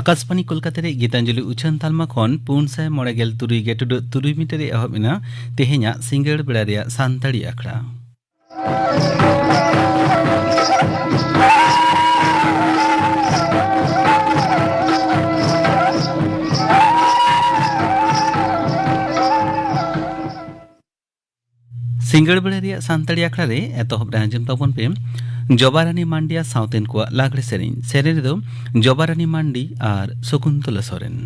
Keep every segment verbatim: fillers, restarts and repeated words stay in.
ᱟᱠᱟᱥᱵᱟᱱᱤ ᱠᱳᱞᱠᱟᱛᱟ ᱨᱮ ᱜᱤᱛᱟᱧᱡᱚᱞᱤ ᱩᱪᱷᱟᱹᱱ ᱛᱟᱞᱢᱟ ᱠᱷᱚᱱ ᱯᱩᱱ ᱥᱟᱭ ᱢᱚᱬᱮ ᱜᱮᱞ ᱛᱩᱨᱩᱭ ᱜᱮᱴᱩᱰᱟᱹᱜ ᱛᱩᱨᱩᱭ ᱢᱤᱴᱟᱨ ᱨᱮ ᱮᱦᱚᱵ ᱮᱱᱟ ᱛᱮᱦᱮᱧᱟᱜ ᱥᱤᱸᱜᱟᱹᱲ ᱵᱮᱲᱟ ᱨᱮᱭᱟᱜ ᱥᱟᱱᱛᱟᱲᱤ ᱟᱠᱷᱲᱟ᱾ ᱥᱤᱸᱜᱟᱹᱲ ᱵᱮᱲᱟ ᱨᱮᱭᱟᱜ ᱥᱟᱱᱛᱟᱲᱤ ᱟᱠᱷᱲᱟ ᱨᱮ ᱮᱛᱚᱦᱚᱵ ᱨᱮ ᱟᱸᱡᱚᱢ ᱛᱟᱵᱚᱱ ᱯᱮ ᱡᱚᱵᱟᱨᱟᱱᱤ ᱢᱟᱱᱰᱤ ᱟᱨ ᱥᱟᱶᱛᱮᱱ ᱠᱚᱣᱟᱜ ᱞᱟᱜᱽᱲᱮ ᱥᱮᱨᱮᱧ᱾ ᱥᱮᱨᱮᱧ ᱨᱮᱫᱚ ᱡᱚᱵᱟᱨᱟᱱᱤ ᱢᱟᱱᱰᱤ ᱟᱨ ᱥᱚᱠᱩᱱᱛᱚᱞᱟ ᱥᱚᱨᱮᱱ᱾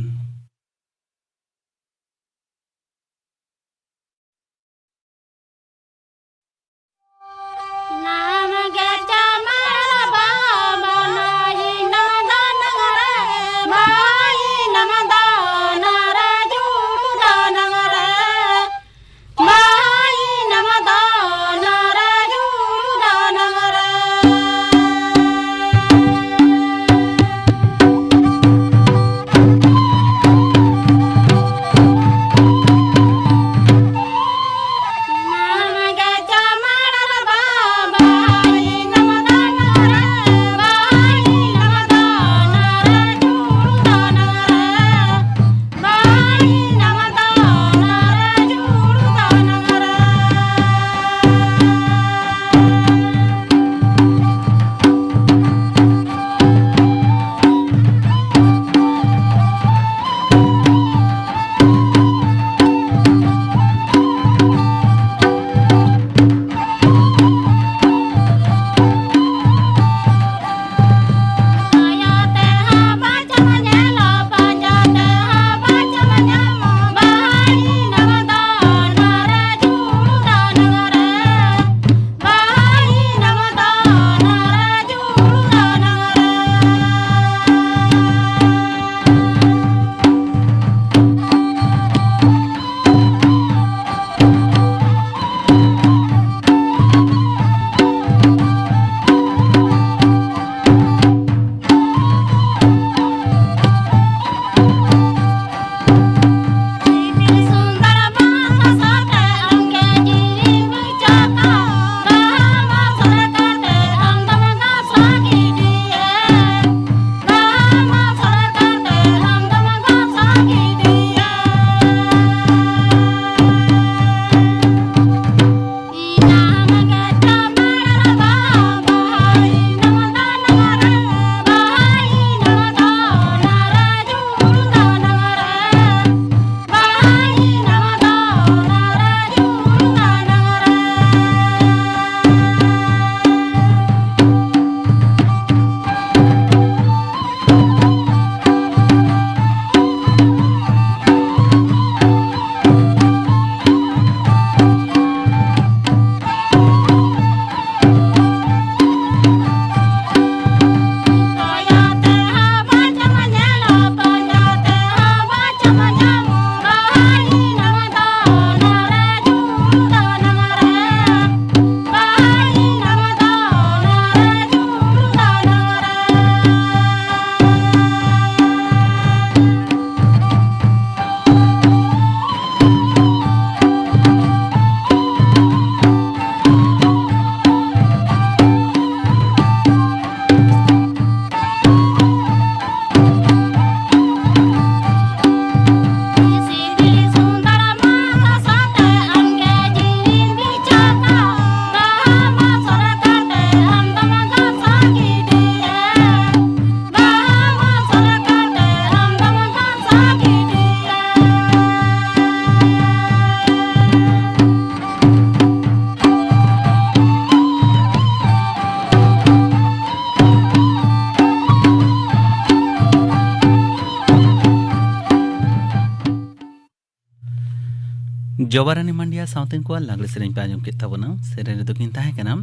ᱡᱚᱵᱟᱨᱟᱱᱤ ᱢᱟᱱᱰᱤᱭᱟ ᱥᱟᱶᱛᱮᱱ ᱠᱚᱣᱟᱜ ᱞᱟᱜᱽᱲᱮ ᱥᱮᱨᱮᱧ ᱯᱮ ᱟᱸᱡᱚᱢ ᱠᱮᱫ ᱛᱟᱵᱚᱱᱟ᱾ ᱥᱮᱨᱮᱧ ᱨᱮᱫᱚ ᱠᱤᱱ ᱛᱟᱦᱮᱸ ᱠᱟᱱᱟ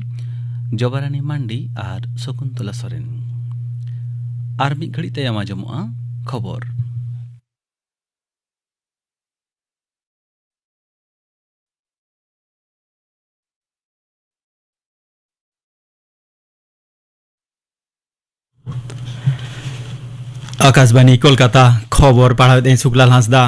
ᱡᱚᱵᱟᱨᱟᱱᱤ ᱢᱟᱱᱰᱤ ᱟᱨ ᱥᱚᱠᱩᱱᱛᱚᱞᱟ ᱥᱚᱨᱮᱱ᱾ ᱟᱨ ᱢᱤᱫ ᱜᱷᱟᱹᱲᱤᱡ ᱛᱟᱭᱚᱢ ᱟᱸᱡᱚᱢᱚᱜᱼᱟ ᱠᱷᱚᱵᱚᱨ᱾ ᱟᱠᱟᱥᱵᱟᱱᱤ ᱠᱳᱞᱠᱟᱛᱟ, ᱠᱷᱚᱵᱚᱨ ᱯᱟᱲᱦᱟᱣᱮᱫ ᱟᱹᱧ ᱥᱩᱠᱞᱟᱞ ᱦᱟᱸᱥᱫᱟ᱾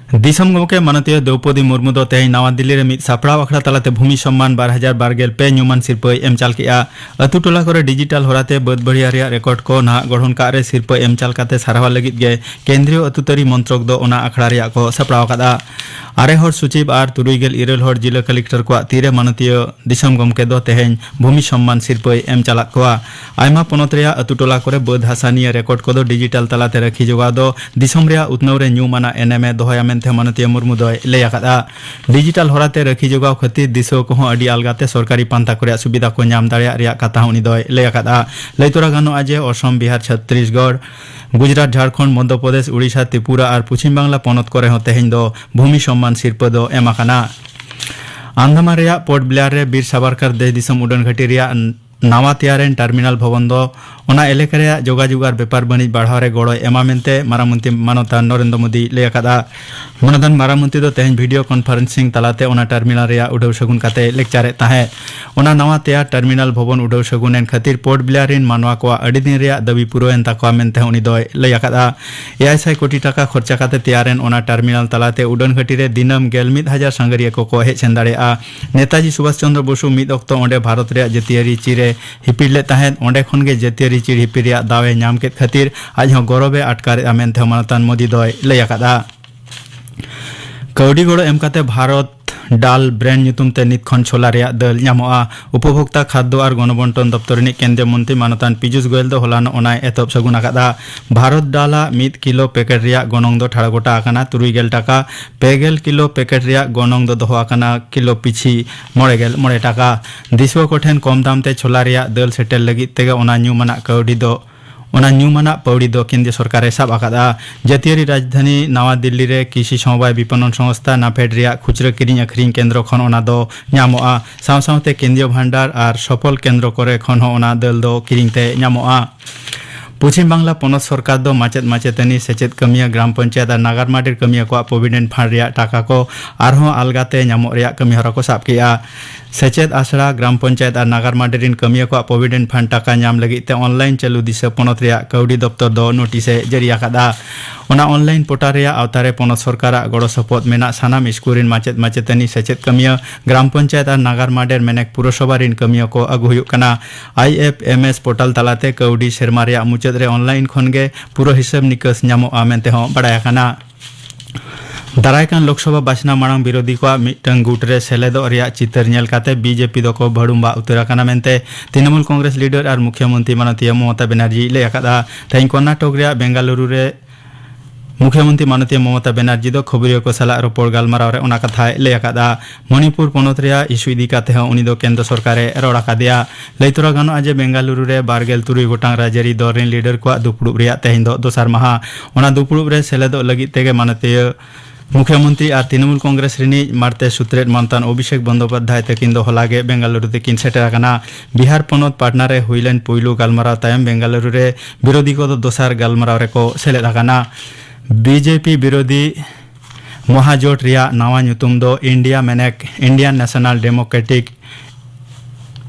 ᱫᱤᱥᱚᱢ ᱜᱚᱢᱠᱮ ᱢᱟᱱᱚᱛᱤᱭᱟᱹ ᱫᱨᱚᱣᱯᱚᱫᱤ ᱢᱩᱨᱢᱩ ᱫᱚ ᱛᱮᱦᱮᱧ ᱱᱟᱣᱟ ᱫᱤᱞᱞᱤ ᱨᱮ ᱢᱤᱫ ᱥᱟᱯᱲᱟᱣ ᱟᱠᱷᱲᱟ ᱛᱟᱞᱟᱛᱮ ᱵᱷᱩᱢᱤ ᱥᱚᱢᱢᱟᱱ ᱵᱟᱨ ᱦᱟᱡᱟᱨ ᱵᱟᱨ ᱜᱮᱞ ᱯᱮ ᱧᱩᱢᱟᱱ ᱥᱤᱨᱯᱟᱹᱭ ᱮᱢ ᱪᱟᱞ ᱠᱮᱫᱼᱟ᱾ ᱟᱹᱛᱩ ᱴᱚᱞᱟ ᱠᱚᱨᱮ ᱰᱤᱡᱤᱴᱟᱞ ᱦᱚᱨᱟᱛᱮ ᱵᱟᱹᱫᱽ ᱵᱟᱹᱲᱤᱭᱟ ᱨᱮᱭᱟᱜ ᱨᱮᱠᱚᱨᱰ ᱠᱚ ᱱᱟᱦᱟᱜ ᱜᱚᱲᱦᱚᱱ ᱠᱟᱜ ᱨᱮ ᱥᱤᱨᱯᱟᱹ ᱮᱢ ᱪᱟᱞ ᱠᱟᱛᱮ ᱥᱟᱨᱦᱟᱣ ᱞᱟᱹᱜᱤᱫ ᱜᱮ ᱠᱮᱱᱫᱨᱤᱭᱚ ᱟᱹᱛᱩ ᱛᱟᱹᱨᱤ ᱢᱚᱱᱛᱨᱚᱠ ᱫᱚ ᱚᱱᱟ ᱟᱠᱷᱲᱟ ᱨᱮᱭᱟᱜ ᱠᱚ ᱥᱟᱯᱲᱟᱣ ᱟᱠᱟᱫᱼᱟ᱾ ᱟᱨᱮ ᱦᱚᱲ ᱥᱚᱪᱤᱵᱽ ᱟᱨ ᱛᱩᱨᱩᱭ ᱜᱮᱞ ᱤᱨᱟᱹᱞ ᱦᱚᱲ ᱡᱤᱞᱟᱹ ᱠᱟᱞᱮᱠᱴᱚᱨ ᱠᱚᱣᱟᱜ ᱛᱤᱨᱮ ᱢᱟᱱᱚᱛᱤᱭᱟᱹ ᱫᱤᱥᱚᱢ ᱜᱚᱢᱠᱮ ᱫᱚ ᱛᱮᱦᱮᱧ ᱵᱷᱩᱢᱤ ᱥᱚᱢᱢᱟᱱ ᱥᱤᱨᱯᱟᱹᱭ ᱮᱢ ᱪᱟᱞᱟᱫ ᱠᱚᱣᱟ᱾ ᱟᱭᱢᱟ ᱯᱚᱱᱚᱛ ᱨᱮᱭᱟᱜ ᱟᱹᱛᱩ ᱴᱚᱞᱟ ᱠᱚᱨᱮ ᱵᱟᱹᱫᱽ ᱦᱟᱥᱟ ᱱᱤᱭᱟᱹ ᱨᱮᱠᱚᱨᱰ ᱠᱚᱫᱚ ᱰᱤᱡᱤᱴᱟᱞ ᱛᱟᱞᱟᱛᱮ ᱨᱟᱹᱠᱷᱤ ᱡᱚᱜᱟᱣ ᱫᱚ ᱫᱤᱥᱚᱢ ᱨᱮᱭᱟᱜ ᱩᱛᱱᱟᱹᱣ ᱨᱮ ᱧᱩᱢ ᱟᱱᱟᱜ ᱮᱱᱮᱢ ᱮ ᱫᱚᱦᱚᱭᱟ ᱢᱮᱱᱛᱮ ᱢᱟᱱᱚᱛᱤᱭᱟᱹ ᱢᱩᱨᱢᱩ ᱫᱚᱭ ᱞᱟᱹᱭ ᱟᱠᱟᱫᱼᱟ᱾ ᱰᱤᱡᱤᱴᱟᱞ ᱦᱚᱨᱟᱛᱮ ᱨᱟᱹᱠᱷᱤ ᱡᱚᱜᱟᱣ ᱠᱷᱟᱹᱛᱤᱨ ᱫᱤᱥᱩᱣᱟᱹ ᱠᱚᱦᱚᱸ ᱟᱹᱰᱤ ᱟᱞᱜᱟᱛᱮ ᱥᱚᱨᱠᱟᱨᱤ ᱯᱟᱱᱛᱷᱟ ᱠᱚ ᱨᱮᱭᱟᱜ ᱥᱩᱵᱤᱫᱷᱟ ᱠᱚ ᱧᱟᱢ ᱫᱟᱲᱮᱭᱟᱜ ᱨᱮᱭᱟᱜ ᱠᱟᱛᱷᱟ ᱦᱚᱸ ᱩᱱᱤ ᱫᱚᱭ ᱞᱟᱹᱭ ᱟᱠᱟᱫᱼᱟ᱾ ᱞᱟᱹᱭ ᱛᱚᱨᱟ ᱜᱟᱱᱚᱜᱼᱟ ᱡᱮ ᱚᱥᱚᱢ, ᱵᱤᱦᱟᱨ, ᱪᱷᱚᱛᱛᱨᱤᱥᱜᱚᱲ, ᱜᱩᱡᱽᱨᱟᱴ, ᱡᱷᱟᱲᱠᱷᱚᱸᱰ, ᱢᱚᱫᱽᱫᱷᱚ ᱯᱨᱚᱫᱮᱥ, ᱩᱲᱤᱥᱥᱟ, ᱛᱨᱤᱯᱩᱨᱟ ᱟᱨ ᱯᱚᱪᱷᱤᱢ ᱵᱟᱝᱞᱟ ᱯᱚᱱᱚᱛ ᱠᱚᱨᱮ ᱦᱚᱸ ᱛᱮᱦᱮᱧ ᱫᱚ ᱵᱷᱩᱢᱤ ᱥᱚᱢᱢᱟᱱ ᱥᱤᱨᱯᱟᱹ ᱫᱚ ᱮᱢ ᱟᱠᱟᱱᱟ᱾ ᱟᱱᱫᱟᱢᱟᱱ ᱨᱮᱭᱟᱜ ᱯᱳᱨᱴ ᱵᱞᱮᱭᱟᱨ ᱨᱮ ᱵᱤᱨ ᱥᱟᱵᱟᱨᱠᱟᱨ ᱫᱮᱥ ᱫᱤᱥᱚᱢ ᱩᱰᱟᱹᱱ ᱜᱷᱟᱹᱴᱤ ᱨᱮᱭᱟᱜ ᱱᱟᱣᱟ ᱛᱮᱭᱟᱨᱮᱱ ᱴᱟᱨᱢᱤᱱᱟᱞ ᱵᱷᱚᱵᱚᱱ ᱫᱚ ᱚᱱᱟ ᱮᱞᱟᱠᱟ ᱨᱮᱭᱟᱜ ᱡᱳᱜᱟᱡᱳᱜ ᱟᱨ ᱵᱮᱯᱟᱨ ᱵᱟᱹᱱᱤᱡᱽ ᱵᱟᱲᱦᱟᱣ ᱨᱮ ᱜᱚᱲᱚᱭ ᱮᱢᱟ ᱢᱮᱱᱛᱮ ᱢᱟᱨᱟᱝ ᱢᱚᱱᱛᱨᱤ ᱢᱟᱱᱚᱛᱟᱱ ᱱᱚᱨᱮᱱᱫᱨᱚ ᱢᱳᱫᱤᱭ ᱞᱟᱹᱭ ᱟᱠᱟᱫᱼᱟ᱾ ᱢᱟᱱᱚᱛᱟᱱ ᱢᱟᱨᱟᱝ ᱢᱚᱱᱛᱨᱤ ᱫᱚ ᱛᱮᱦᱮᱧ ᱵᱷᱤᱰᱤᱭᱳ ᱠᱚᱱᱯᱷᱟᱨᱮᱱᱥᱤᱝ ᱛᱟᱞᱟᱛᱮ ᱚᱱᱟ ᱴᱟᱨᱢᱤᱱᱟᱞ ᱨᱮᱭᱟᱜ ᱩᱰᱷᱟᱹᱣ ᱥᱟᱹᱜᱩᱱ ᱠᱟᱛᱮᱭ ᱞᱮᱠᱪᱟᱨᱮᱫ ᱛᱟᱦᱮᱸᱫ᱾ ᱚᱱᱟ ᱱᱟᱣᱟ ᱛᱮᱭᱟᱨ ᱴᱟᱨᱢᱤᱱᱟᱞ ᱵᱷᱚᱵᱚᱱ ᱩᱰᱷᱟᱹᱣ ᱥᱟᱹᱜᱩᱱ ᱮᱱ ᱠᱷᱟᱹᱛᱤᱨ ᱯᱳᱨᱴ ᱵᱞᱮᱭᱟᱨ ᱨᱤᱱ ᱢᱟᱱᱣᱟ ᱠᱚᱣᱟᱜ ᱟᱹᱰᱤ ᱫᱤᱱ ᱨᱮᱭᱟᱜ ᱫᱟᱹᱵᱤ ᱯᱩᱨᱟᱹᱣ ᱮᱱ ᱛᱟᱠᱚᱣᱟ ᱢᱮᱱᱛᱮ ᱩᱱᱤ ᱫᱚᱭ ᱞᱟᱹᱭ ᱟᱠᱟᱫᱼᱟ᱾ ᱮᱭᱟᱭ ᱥᱟᱭ ᱠᱳᱴᱤ ᱴᱟᱠᱟ ᱠᱷᱚᱨᱪᱟ ᱠᱟᱛᱮ ᱛᱮᱭᱟᱨᱮᱱ ᱚᱱᱟ ᱴᱟᱨᱢᱤᱱᱟᱞ ᱛᱟᱞᱟᱛᱮ ᱩᱰᱟᱹᱱ ᱜᱷᱟᱹᱴᱤ ᱨᱮ ᱫᱤᱱᱟᱹᱢ ᱜᱮᱞ ᱢᱤᱫ ᱦᱟᱡᱟᱨ ᱥᱟᱸᱜᱷᱟᱨᱤᱭᱟᱹ ᱠᱚᱠᱚ ᱦᱮᱡ ᱥᱮᱱ ᱫᱟᱲᱮᱭᱟᱜᱼᱟ᱾ ᱱᱮᱛᱟᱡᱤ ᱥᱩᱵᱷᱟᱥ ᱪᱚᱱᱫᱨᱚ ᱵᱚᱥᱩ ᱢᱤᱫ ᱚᱠᱛᱚ ᱚᱸᱰᱮ ᱵᱷᱟᱨᱚᱛ ᱨᱮᱭᱟᱜ ᱡᱟᱹᱛᱤᱭᱟᱹᱨᱤ ᱪᱤᱨ ᱮ ᱦᱤᱯᱤᱲ ᱞᱮᱫ ᱛᱟᱦᱮᱸᱫ᱾ ᱚᱸᱰᱮ ᱠᱷᱚᱱ ᱜᱮ ᱡᱟᱹᱛᱤᱭᱟᱹᱨᱤ ᱪᱤᱨ ᱦᱤᱯᱤᱲ ᱨᱮᱭᱟᱜ ᱫᱟᱣ ᱮ ᱧᱟᱢ ᱠᱮᱫ ᱠᱷᱟᱹᱛᱤᱨ ᱟᱡ ᱦᱚᱸ ᱜᱚᱨᱚᱵᱽ ᱮ ᱟᱴᱠᱟᱨᱮᱫᱼᱟ ᱢᱮᱱᱛᱮ ᱦᱚᱸ ᱢᱟᱱᱚᱛᱟᱱ ᱢᱳᱫᱤ ᱫᱚᱭ ᱞᱟᱹᱭ ᱟᱠᱟᱫᱼᱟ᱾ ᱠᱟᱹᱣᱰᱤ ᱜᱚᱲᱚ ᱮᱢ ᱠᱟᱛᱮ ᱵᱷᱟᱨᱚᱛ ᱰᱟᱞ ᱵᱨᱮᱱᱰ ᱧᱩᱛᱩᱢ ᱛᱮ ᱱᱤᱛ ᱠᱷᱚᱱ ᱪᱷᱳᱞᱟ ᱨᱮᱭᱟᱜ ᱫᱟᱹᱞ ᱧᱟᱢᱚᱜᱼᱟ᱾ ᱩᱯᱚᱵᱷᱳᱠᱛᱟ ᱠᱷᱟᱫᱽᱫᱚ ᱟᱨ ᱜᱚᱱᱚᱵᱚᱱᱴᱚᱱ ᱫᱚᱯᱛᱚᱨ ᱨᱤᱱᱤᱡ ᱠᱮᱱᱫᱨᱤᱭᱚ ᱢᱚᱱᱛᱨᱤ ᱢᱟᱱᱚᱛᱟᱱ ᱯᱤᱡᱩᱥ ᱜᱳᱭᱮᱞ ᱫᱚ ᱦᱚᱞᱟᱱᱚᱜ ᱚᱱᱟᱭ ᱮᱛᱚᱦᱚᱵ ᱥᱟᱹᱜᱩᱱ ᱟᱠᱟᱫᱼᱟ᱾ ᱵᱷᱟᱨᱚᱛ ᱰᱟᱞᱟᱜ ᱢᱤᱫ ᱠᱤᱞᱳ ᱯᱮᱠᱮᱴ ᱨᱮᱭᱟᱜ ᱜᱚᱱᱚᱝ ᱫᱚ ᱴᱷᱟᱲ ᱜᱚᱴᱟ ᱟᱠᱟᱱᱟ ᱛᱩᱨᱩᱭ ᱜᱮᱞ ᱴᱟᱠᱟ᱾ ᱯᱮ ᱜᱮᱞ ᱠᱤᱞᱳ ᱯᱮᱠᱮᱴ ᱨᱮᱭᱟᱜ ᱜᱚᱱᱚᱝ ᱫᱚ ᱫᱚᱦᱚ ᱟᱠᱟᱱᱟ ᱠᱤᱞᱳ ᱯᱤᱪᱷᱤ ᱢᱚᱬᱮ ᱜᱮᱞ ᱢᱚᱬᱮ ᱴᱟᱠᱟ᱾ ᱫᱤᱥᱩᱣᱟᱹ ᱠᱚᱴᱷᱮᱱ ᱠᱚᱢ ᱫᱟᱢ ᱛᱮ ᱪᱷᱳᱞᱟ ᱨᱮᱭᱟᱜ ᱫᱟᱹᱞ ᱥᱮᱴᱮᱨ ᱞᱟᱹᱜᱤᱫ ᱛᱮᱜᱮ ᱚᱱᱟ ᱧᱩᱢᱟᱱᱟᱜ ᱠᱟᱹᱣᱰᱤ ᱫᱚ ᱚᱱᱟ ᱧᱩᱢᱟᱱᱟᱜ ᱯᱟᱹᱣᱲᱤ ᱫᱚ ᱠᱮᱱᱫᱨᱤᱭᱚ ᱥᱚᱨᱠᱟᱨ ᱮ ᱥᱟᱵ ᱟᱠᱟᱫᱼᱟ᱾ ᱡᱟᱹᱛᱤᱭᱟᱹᱨᱤ ᱨᱟᱡᱽᱫᱷᱟᱱᱤ ᱱᱟᱣᱟ ᱫᱤᱞᱞᱤ ᱨᱮ ᱠᱨᱤᱥᱤ ᱥᱚᱢᱚᱵᱟᱭ ᱵᱤᱯᱚᱱᱚᱱ ᱥᱚᱝᱥᱛᱷᱟ ᱱᱟᱯᱷᱮᱰ ᱨᱮᱭᱟᱜ ᱠᱷᱩᱪᱨᱟᱹ ᱠᱤᱨᱤᱧ ᱟᱹᱠᱷᱨᱤᱧ ᱠᱮᱱᱫᱨᱚ ᱠᱷᱚᱱ ᱚᱱᱟ ᱫᱚ ᱧᱟᱢᱚᱜᱼᱟ᱾ ᱥᱟᱶ ᱥᱟᱶᱛᱮ ᱠᱮᱱᱫᱨᱤᱭᱚ ᱵᱷᱟᱱᱰᱟᱨ ᱟᱨ ᱥᱚᱯᱷᱚᱞ ᱠᱮᱱᱫᱨᱚ ᱠᱚᱨᱮ ᱠᱷᱚᱱ ᱦᱚᱸ ᱚᱱᱟ ᱫᱟᱹᱞ ᱫᱚ ᱠᱤᱨᱤᱧ ᱛᱮ ᱧᱟᱢᱚᱜᱼᱟ᱾ ᱯᱚᱪᱷᱤᱢ ᱵᱟᱝᱞᱟ ᱯᱚᱱᱚᱛ ᱥᱚᱨᱠᱟᱨ ᱫᱚ ᱢᱟᱪᱮᱫ ᱢᱟᱪᱮᱛᱟᱹᱱᱤ, ᱥᱮᱪᱮᱫ ᱠᱟᱹᱢᱤᱭᱟᱹ, ᱜᱨᱟᱢ ᱯᱚᱧᱪᱟᱭᱮᱛ ᱟᱨ ᱱᱟᱜᱟᱨ ᱢᱟᱰᱮᱨ ᱠᱟᱹᱢᱤᱭᱟᱹ ᱠᱚᱣᱟᱜ ᱯᱨᱚᱵᱷᱤᱰᱮᱱᱴ ᱯᱷᱟᱱᱰ ᱨᱮᱭᱟᱜ ᱴᱟᱠᱟ ᱠᱚ ᱟᱨᱦᱚᱸ ᱟᱞᱜᱟᱛᱮ ᱧᱟᱢᱚᱜ ᱨᱮᱭᱟᱜ ᱠᱟᱹᱢᱤᱦᱚᱨᱟ ᱠᱚ ᱥᱟᱵ ᱠᱮᱫᱼᱟ᱾ ᱥᱮᱪᱮᱫ ᱟᱥᱲᱟ, ᱜᱨᱟᱢ ᱯᱚᱧᱪᱟᱭᱮᱛ ᱟᱨ ᱱᱟᱜᱟᱨ ᱢᱟᱰᱮᱨ ᱨᱤᱱ ᱠᱟᱹᱢᱤᱭᱟᱹ ᱠᱚᱣᱟᱜ ᱯᱨᱚᱵᱷᱤᱰᱮᱱᱴ ᱯᱷᱟᱱᱰ ᱴᱟᱠᱟ ᱧᱟᱢ ᱞᱟᱹᱜᱤᱫ ᱛᱮ ᱚᱱᱞᱟᱭᱤᱱ ᱪᱟᱹᱞᱩ ᱫᱤᱥᱟᱹ ᱯᱚᱱᱚᱛ ᱨᱮᱭᱟᱜ ᱠᱟᱹᱣᱰᱤ ᱫᱚᱯᱛᱚᱨ ᱫᱚ ᱱᱳᱴᱤᱥ ᱮ ᱡᱟᱹᱨᱤ ᱟᱠᱟᱫᱼᱟ᱾ ᱚᱱᱟ ᱚᱱᱞᱟᱭᱤᱱ ᱯᱳᱨᱴᱟᱞ ᱨᱮᱭᱟᱜ ᱟᱣᱛᱟ ᱨᱮ ᱯᱚᱱᱚᱛ ᱥᱚᱨᱠᱟᱨᱟᱜ ᱜᱚᱲᱚ ᱥᱚᱯᱚᱦᱚᱫ ᱢᱮᱱᱟᱜ ᱥᱟᱱᱟᱢ ᱥᱠᱩᱞ ᱨᱤᱱ ᱢᱟᱪᱮᱫ ᱢᱟᱪᱮᱛᱟᱹᱱᱤ, ᱥᱮᱪᱮᱫ ᱠᱟᱹᱢᱤᱭᱟᱹ, ᱜᱨᱟᱢ ᱯᱚᱧᱪᱟᱭᱮᱛ ᱟᱨ ᱱᱟᱜᱟᱨ ᱢᱟᱰᱮᱨ ᱢᱮᱱᱮᱠ ᱯᱩᱨᱚᱥᱚᱵᱷᱟ ᱨᱤᱱ ᱠᱟᱹᱢᱤᱭᱟᱹ ᱠᱚ ᱟᱹᱜᱩ ᱦᱩᱭᱩᱜ ᱠᱟᱱᱟ᱾ I F M S portal ᱛᱟᱞᱟᱛᱮ ᱠᱟᱹᱣᱰᱤ ᱥᱮᱨᱢᱟ ᱨᱮᱭᱟᱜ ᱢᱩᱪᱟᱹᱫ ᱨᱮ ᱚᱱᱞᱟᱭᱤᱱ ᱠᱷᱚᱱ ᱜᱮ ᱯᱩᱨᱟᱹ ᱦᱤᱥᱟᱹᱵ ᱱᱤᱠᱟᱹᱥ ᱧᱟᱢᱚᱜᱼᱟ ᱢᱮᱱᱛᱮ ᱦᱚᱸ ᱵᱟᱰᱟᱭ ᱟᱠᱟᱱᱟ᱾ ᱫᱟᱨᱟᱭ ᱠᱟᱱ ᱞᱳᱠᱥᱚᱵᱷᱟ ᱵᱟᱪᱷᱱᱟᱣ ᱢᱟᱲᱟᱝ ᱵᱤᱨᱳᱫᱷᱤ ᱠᱚᱣᱟᱜ ᱢᱤᱫᱴᱟᱝ ᱜᱩᱴ ᱨᱮ ᱥᱮᱞᱮᱫᱚᱜ ᱨᱮᱭᱟᱜ ᱪᱤᱛᱟᱹᱨ ᱧᱮᱞ ᱠᱟᱛᱮ ᱵᱤᱡᱮᱯᱤ ᱫᱚᱠᱚ ᱵᱷᱟᱹᱲᱩᱢᱵᱟᱜ ᱩᱛᱟᱹᱨ ᱟᱠᱟᱱᱟ ᱢᱮᱱᱛᱮ ᱛᱨᱤᱱᱚᱢᱩᱞ ᱠᱚᱝᱜᱨᱮᱥ ᱞᱤᱰᱟᱨ ᱟᱨ ᱢᱩᱠᱷᱭᱚᱢᱚᱱᱛᱨᱤ ᱢᱟᱱᱚᱛᱤᱭᱟᱹ ᱢᱚᱢᱚᱛᱟ ᱵᱮᱱᱟᱨᱡᱤᱭ ᱞᱟᱹᱭ ᱟᱠᱟᱫᱼᱟ᱾ ᱛᱮᱦᱮᱧ ᱠᱚᱨᱱᱟᱴᱚᱠ ᱨᱮᱭᱟᱜ ᱵᱮᱝᱜᱟᱞᱩᱨᱩ ᱨᱮ ᱢᱩᱠᱷᱭᱚᱢᱚᱱᱛᱨᱤ ᱢᱟᱱᱚᱛᱤᱭᱟᱹ ᱢᱚᱢᱚᱛᱟ ᱵᱮᱱᱟᱨᱡᱤ ᱫᱚ ᱠᱷᱚᱵᱚᱨᱤᱭᱟᱹ ᱠᱚ ᱥᱟᱞᱟᱜ ᱨᱚᱯᱚᱲ ᱜᱟᱞᱢᱟᱨᱟᱣ ᱨᱮ ᱚᱱᱟ ᱠᱟᱛᱷᱟᱭ ᱞᱟᱹᱭ ᱟᱠᱟᱫᱼᱟ᱾ ᱢᱚᱱᱤᱯᱩᱨ ᱯᱚᱱᱚᱛ ᱨᱮᱭᱟᱜ ᱤᱥᱩ ᱤᱫᱤ ᱠᱟᱛᱮ ᱦᱚᱸ ᱩᱱᱤ ᱫᱚ ᱠᱮᱱᱫᱨᱚ ᱥᱚᱨᱠᱟᱨᱮ ᱨᱚᱲ ᱟᱠᱟᱫᱮᱭᱟ᱾ ᱞᱟᱹᱭ ᱛᱚᱨᱟ ᱜᱟᱱᱚᱜᱼᱟ ᱡᱮ ᱵᱮᱝᱜᱟᱞᱩᱨᱩ ᱨᱮ ᱵᱟᱨᱜᱮᱞ ᱛᱩᱨᱩᱭ ᱜᱚᱴᱟᱝ ᱨᱟᱡᱽᱟᱹᱨᱤ ᱫᱚᱞ ᱨᱤᱱ ᱞᱤᱰᱟᱨ ᱠᱚᱣᱟᱜ ᱫᱩᱯᱲᱩᱵ ᱨᱮᱭᱟᱜ ᱛᱮᱦᱮᱧ ᱫᱚ ᱫᱚᱥᱟᱨ ᱢᱟᱦᱟ᱾ ᱚᱱᱟ ᱫᱩᱯᱲᱩᱵ ᱨᱮ ᱥᱮᱞᱮᱫᱚᱜ ᱞᱟᱹᱜᱤᱫ ᱛᱮᱜᱮ ᱢᱟᱱᱚᱛᱤᱭᱟᱹ ᱢᱩᱠᱷᱭᱚᱢᱚᱱᱛᱨᱤ ᱟᱨ ᱛᱨᱤᱱᱚᱢᱩᱞ ᱠᱚᱝᱜᱨᱮᱥ ᱨᱤᱱᱤᱡ ᱢᱟᱲᱛᱮ ᱥᱩᱛᱨᱮᱛ ᱢᱟᱱᱛᱟᱱ ᱚᱵᱷᱤᱥᱮᱠ ᱵᱚᱱᱫᱳᱯᱟᱫᱽᱫᱷᱟᱭ ᱛᱟᱹᱠᱤᱱ ᱫᱚ ᱦᱚᱞᱟ ᱜᱮ ᱵᱮᱝᱜᱟᱞᱩᱨᱩ ᱛᱮᱠᱤᱱ ᱥᱮᱴᱮᱨ ᱟᱠᱟᱱᱟ᱾ ᱵᱤᱦᱟᱨ ᱯᱚᱱᱚᱛ ᱯᱟᱴᱱᱟ ᱨᱮ ᱦᱩᱭ ᱞᱮᱱ ᱯᱩᱭᱞᱩ ᱜᱟᱞᱢᱟᱨᱟᱣ ᱛᱟᱭᱚᱢ ᱵᱮᱝᱜᱟᱞᱩᱨᱩ ᱨᱮ ᱵᱤᱨᱳᱫᱷᱤ ᱠᱚᱫᱚ ᱫᱚᱥᱟᱨ ᱜᱟᱞᱢᱟᱨᱟᱣ ᱨᱮᱠᱚ ᱥᱮᱞᱮᱫ ᱟᱠᱟᱱᱟ᱾ ᱵᱤᱡᱮᱯᱤ ᱵᱤᱨᱳᱫᱷᱤ ᱢᱚᱦᱟᱡᱳᱴ ᱨᱮᱭᱟᱜ ᱱᱟᱣᱟ ᱧᱩᱛᱩᱢ ᱫᱚ ᱤᱱᱰᱤᱭᱟ ᱢᱮᱱᱮᱠ, ᱤᱱᱰᱤᱭᱟᱱ ᱱᱮᱥᱚᱱᱟᱞ ᱰᱮᱢᱳᱠᱨᱮᱴᱤᱠ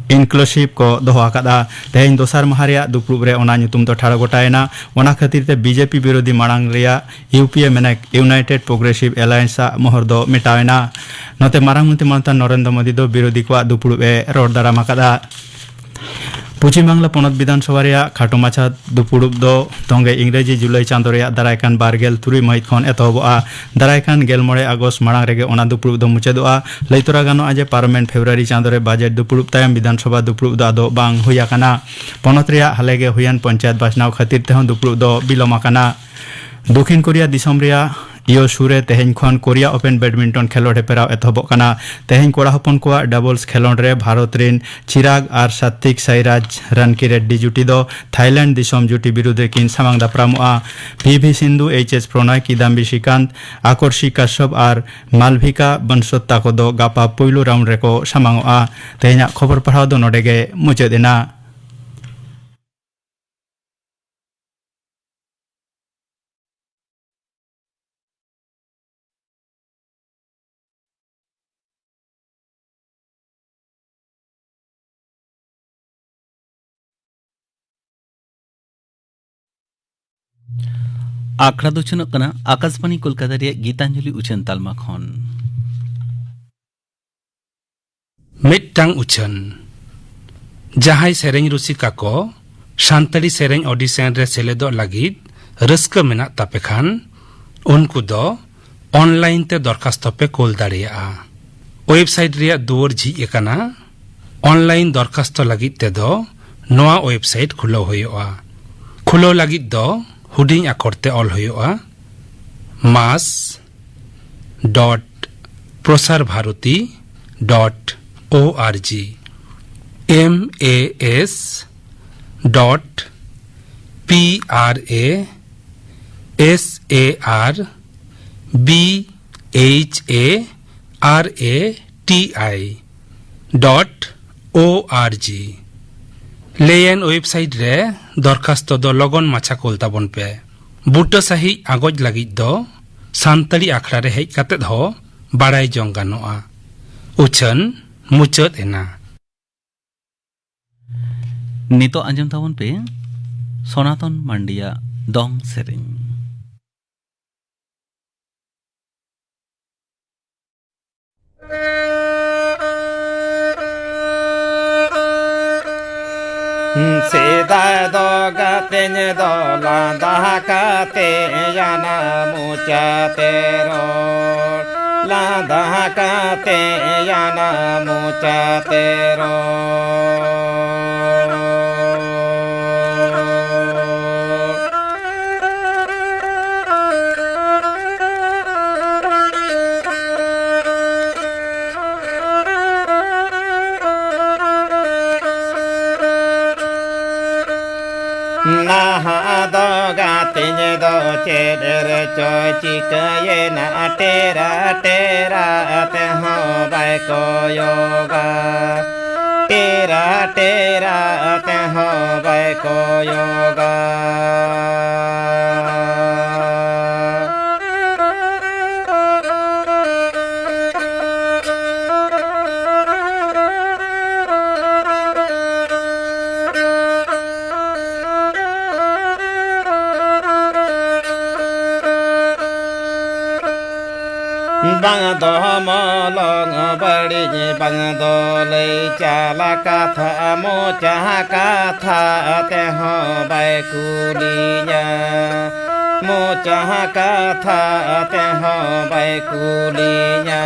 ᱤᱱᱠᱞᱩᱥᱤᱵᱷ ᱠᱚ ᱫᱚᱦᱚ ᱟᱠᱟᱫᱼᱟ᱾ ᱛᱮᱦᱮᱧ ᱫᱚᱥᱟᱨ ᱢᱟᱦᱟ ᱨᱮᱭᱟᱜ ᱫᱩᱯᱲᱩᱵ ᱨᱮ ᱚᱱᱟ ᱧᱩᱛᱩᱢ ᱫᱚ ᱴᱷᱟᱲᱚ ᱜᱚᱴᱟᱭᱮᱱᱟ᱾ ᱚᱱᱟ ᱠᱷᱟᱹᱛᱤᱨ ᱛᱮ ᱵᱤᱡᱮᱯᱤ ᱵᱤᱨᱳᱫᱷᱤ ᱢᱟᱲᱟᱝ ᱨᱮᱭᱟᱜ ᱤᱭᱩ ᱯᱤ ᱮ ᱢᱮᱱᱮᱠ, ᱤᱭᱩᱱᱟᱭᱴᱮᱰ ᱯᱨᱳᱜᱨᱮᱥᱤᱵᱷ ᱮᱞᱟᱭᱮᱱᱥ ᱟᱜ ᱢᱚᱦᱚᱨ ᱫᱚ ᱢᱮᱴᱟᱣ ᱮᱱᱟ᱾ ᱱᱚᱛᱮ ᱢᱟᱨᱟᱝ ᱢᱚᱱᱛᱨᱤ ᱢᱟᱱᱚᱛᱟᱱ ᱱᱚᱨᱮᱱᱫᱨᱚ ᱢᱳᱫᱤ ᱫᱚ ᱵᱤᱨᱳᱫᱷᱤ ᱠᱚᱣᱟᱜ ᱫᱩᱯᱲᱩᱵ ᱮ ᱨᱚᱲ ᱫᱟᱨᱟᱢ ᱟᱠᱟᱫᱼᱟ᱾ ᱯᱚᱪᱷᱤᱢ ᱵᱟᱝᱞᱟ ᱯᱚᱱᱚᱛ ᱵᱤᱫᱷᱟᱱ ᱥᱚᱵᱷᱟ ᱨᱮᱭᱟᱜ ᱠᱷᱟᱴᱚ ᱢᱟᱪᱷᱟ ᱫᱩᱯᱲᱩᱵ ᱫᱚ ᱛᱚᱝᱜᱮ ᱤᱝᱨᱮᱡᱤ ᱡᱩᱞᱟᱭ ᱪᱟᱸᱫᱚ ᱨᱮᱭᱟᱜ ᱫᱟᱨᱟᱭ ᱠᱟᱱ ᱵᱟᱨᱜᱮᱞ ᱛᱩᱨᱩᱭ ᱢᱟᱹᱦᱤᱛ ᱠᱷᱚᱱ ᱮᱛᱚᱦᱚᱵᱚᱜᱼᱟ᱾ ᱫᱟᱨᱟᱭ ᱠᱟᱱ ᱜᱮᱞ ᱢᱚᱬᱮ ᱟᱜᱚᱥᱴ ᱢᱟᱲᱟᱝ ᱨᱮᱜᱮ ᱚᱱᱟ ᱫᱩᱯᱲᱩᱵ ᱫᱚ ᱢᱩᱪᱟᱹᱫᱚᱜᱼᱟ᱾ ᱞᱟᱹᱭ ᱛᱚᱨᱟ ᱜᱟᱱᱚᱜᱼᱟ ᱡᱮ ᱯᱟᱨᱚᱢᱮᱱ ᱯᱷᱮᱵᱽᱨᱩᱣᱟᱨᱤ ᱪᱟᱸᱫᱚ ᱨᱮ ᱵᱟᱡᱮᱴ ᱫᱩᱯᱲᱩᱵ ᱛᱟᱭᱚᱢ ᱵᱤᱫᱷᱟᱱ ᱥᱚᱵᱷᱟ ᱫᱩᱯᱲᱩᱵ ᱫᱚ ᱟᱫᱚ ᱵᱟᱝ ᱦᱩᱭ ᱟᱠᱟᱱᱟ᱾ ᱯᱚᱱᱚᱛ ᱨᱮᱭᱟᱜ ᱦᱟᱞᱮ ᱜᱮ ᱦᱩᱭᱮᱱ ᱯᱚᱧᱪᱟᱭᱮᱛ ᱵᱟᱪᱷᱱᱟᱣ ᱠᱷᱟᱹᱛᱤᱨ ᱛᱮᱦᱚᱸ ᱫᱩᱯᱲᱩᱵ ᱫᱚ ᱵᱤᱞᱚᱢ ᱟᱠᱟᱱᱟ᱾ ᱫᱚᱠᱷᱤᱱ ᱠᱳᱨᱤᱭᱟ ᱫᱤᱥᱚᱢ ᱨᱮᱭᱟᱜ ᱤᱭᱳᱥᱩ ᱨᱮ ᱛᱮᱦᱮᱧ ᱠᱷᱚᱱ ᱠᱳᱨᱤᱭᱟ ᱳᱯᱮᱱ ᱵᱮᱰᱢᱤᱱᱴᱚᱱ ᱠᱷᱮᱞᱳᱰ ᱦᱮᱯᱨᱟᱣ ᱮᱛᱚᱦᱚᱵᱚᱜ ᱠᱟᱱᱟ᱾ ᱛᱮᱦᱮᱧ ᱠᱚᱲᱟ ᱦᱚᱯᱚᱱ ᱠᱚᱣᱟᱜ ᱰᱟᱵᱚᱞᱥ ᱠᱷᱮᱞᱳᱰ ᱨᱮ ᱵᱷᱟᱨᱚᱛ ᱨᱤᱱ ᱪᱤᱨᱟᱜᱽ ᱟᱨ ᱥᱟᱛᱛᱤᱠ ᱥᱟᱭᱨᱟᱡᱽ ᱨᱟᱱᱠᱤ ᱨᱮᱰᱰᱤ ᱡᱩᱴᱤ ᱫᱚ ᱛᱷᱟᱭᱞᱮᱱᱰ ᱫᱤᱥᱚᱢ ᱡᱩᱴᱤ ᱵᱤᱨᱩᱫᱷ ᱨᱮᱠᱤᱱ ᱥᱟᱢᱟᱝ ᱫᱟᱯᱨᱟᱢᱚᱜᱼᱟ᱾ ᱯᱤ ᱵᱷᱤ ᱥᱤᱱᱫᱷᱩ, ᱮᱭᱤᱪ ᱮᱥ ᱯᱨᱚᱱᱚᱭ, ᱠᱤᱫᱟᱢᱵᱤ ᱥᱨᱤᱠᱟᱱᱛ, ᱟᱠᱚᱨᱥᱤ ᱠᱟᱥᱭᱚᱯ ᱟᱨ ᱢᱟᱞᱵᱷᱤᱠᱟ ᱵᱚᱱᱥᱚᱛ ᱛᱟᱠᱚ ᱫᱚ ᱜᱟᱯᱟ ᱯᱩᱭᱞᱩ ᱨᱟᱣᱩᱱᱰ ᱨᱮᱠᱚ ᱥᱟᱢᱟᱝᱚᱜᱼᱟ᱾ ᱛᱮᱦᱮᱧᱟᱜ ᱠᱷᱚᱵᱚᱨ ᱯᱟᱲᱦᱟᱣ ᱫᱚ ᱱᱚᱰᱮ ᱜᱮ ᱢᱩᱪᱟᱹᱫ ᱮᱱᱟ᱾ ᱟᱠᱷᱲᱟ ᱫᱚ ᱩᱪᱷᱟᱹᱱᱚᱜ ᱠᱟᱱᱟ ᱟᱠᱟᱥᱵᱟᱬᱤ ᱠᱳᱞᱠᱟᱛᱟ ᱨᱮᱭᱟᱜ ᱜᱤᱛᱟᱧᱡᱚᱞᱤ ᱩᱪᱷᱟᱹᱱ ᱛᱟᱞᱢᱟ ᱠᱷᱚᱱ᱾ ᱢᱤᱫᱴᱟᱝ ᱩᱪᱷᱟᱹᱱ᱾ ᱡᱟᱦᱟᱸᱭ ᱥᱮᱨᱮᱧ ᱨᱩᱥᱤᱠᱟ ᱠᱚ ᱥᱟᱱᱛᱟᱲᱤ ᱥᱮᱨᱮᱧ ᱚᱰᱤᱥᱚᱱ ᱨᱮ ᱥᱮᱞᱮᱫᱚᱜ ᱞᱟᱹᱜᱤᱫ ᱨᱟᱹᱥᱠᱟᱹ ᱢᱮᱱᱟᱜ ᱛᱟᱯᱮ ᱠᱷᱟᱱ, ᱩᱱᱠᱩ ᱫᱚ ᱚᱱᱞᱟᱭᱤᱱ ᱛᱮ ᱫᱚᱨᱠᱷᱟᱥᱛᱚ ᱯᱮ ᱠᱳᱞ ᱫᱟᱲᱮᱭᱟᱜᱼᱟ᱾ ᱳᱭᱮᱵᱽᱥᱟᱭᱤᱴ ᱨᱮᱭᱟᱜ ᱫᱩᱣᱟᱹᱨ ᱡᱷᱤᱡ ᱟᱠᱟᱱᱟ᱾ ᱚᱱᱞᱟᱭᱤᱱ ᱫᱚᱨᱠᱷᱟᱥᱛᱚ ᱞᱟᱹᱜᱤᱫ ᱛᱮᱫᱚ ᱱᱚᱣᱟ ᱳᱭᱮᱵᱽᱥᱟᱭᱤᱴ ᱠᱷᱩᱞᱟᱹᱣ ᱦᱩᱭᱩᱜᱼᱟ᱾ ᱠᱷᱩᱞᱟᱹᱣ ᱞᱟᱹᱜᱤᱫ ᱫᱚ ᱦᱩᱰᱤᱧ ᱟᱠᱷᱚᱨ ᱛᱮ ᱚᱞ ᱦᱩᱭᱩᱜᱼᱟ, ᱢᱟᱥ dot Prasar Bharati dot O R G, M A S dot P R A S A R B H A R A T I dot O R G ᱞᱮᱭᱮᱱ ᱳᱭᱮᱵᱽᱥᱟᱭᱤᱴ ᱨᱮ ᱫᱚᱨᱠᱷᱟᱥᱛᱚ ᱫᱚ ᱞᱚᱜᱚᱱ ᱢᱟᱪᱷᱟ ᱠᱳᱞ ᱛᱟᱵᱚᱱ ᱯᱮ᱾ ᱵᱩᱴᱟᱹ ᱥᱟᱹᱦᱤᱡ ᱟᱸᱜᱚᱪ ᱞᱟᱹᱜᱤᱫ ᱫᱚ ᱥᱟᱱᱛᱟᱲᱤ ᱟᱠᱷᱲᱟ ᱨᱮ ᱦᱮᱡ ᱠᱟᱛᱮᱫ ᱦᱚᱸ ᱵᱟᱲᱟᱭ ᱡᱚᱝ ᱜᱟᱱᱚᱜᱼᱟ᱾ ᱩᱪᱷᱟᱹᱱ ᱢᱩᱪᱟᱹᱫ ᱮᱱᱟ᱾ ᱱᱤᱛᱚᱜ ᱟᱸᱡᱚᱢ ᱛᱟᱵᱚᱱ ᱯᱮ ᱥᱚᱱᱟᱛᱚᱱ ᱢᱟᱱᱰᱤᱭᱟᱜ ᱫᱚᱝ ᱥᱮᱨᱮᱧ᱾ ᱥᱮᱫᱟᱭ ᱫᱚ ᱜᱟᱛᱮᱧ ᱫᱚ ᱞᱟᱸᱫᱟ ᱠᱟᱛᱮ ᱭᱟᱱᱟ ᱢᱚᱪᱟᱛᱮ ᱨᱚᱲ, ᱞᱟᱸᱫᱟ ᱠᱟᱛᱮ ᱭᱟᱱᱟ ᱢᱚᱪᱟᱛᱮ ᱨᱚᱲ᱾ ᱱᱟᱦᱟᱜ ᱫᱚ ᱜᱟᱛᱮᱧ ᱫᱚ ᱪᱮᱫ ᱨᱮᱪᱚᱭ ᱪᱤᱠᱟᱹᱭᱮᱱᱟ, ᱴᱮᱨᱟ ᱴᱮᱨᱟ ᱛᱮᱦᱚᱸ ᱵᱟᱭ ᱠᱚᱭᱚᱜᱟ, ᱴᱮᱨᱟ ᱴᱮᱨᱟ ᱛᱮᱦᱚᱸ ᱵᱟᱭ ᱠᱚᱭᱚᱜᱟ᱾ ᱵᱟᱝ ᱫᱚ ᱢᱚᱞᱚᱝ ᱵᱟᱹᱲᱤᱡ, ᱵᱟᱝ ᱫᱚ ᱞᱟᱹᱭ ᱪᱟᱞ ᱠᱟᱛᱷᱟ, ᱢᱚᱪᱟ ᱠᱟᱛᱷᱟ ᱛᱮᱦᱚᱸ ᱵᱟᱭ ᱠᱩᱞᱤᱧᱟ, ᱢᱚᱪᱟ ᱠᱟᱛᱷᱟ ᱛᱮᱦᱚᱸ ᱵᱟᱭ ᱠᱩᱞᱤᱧᱟ᱾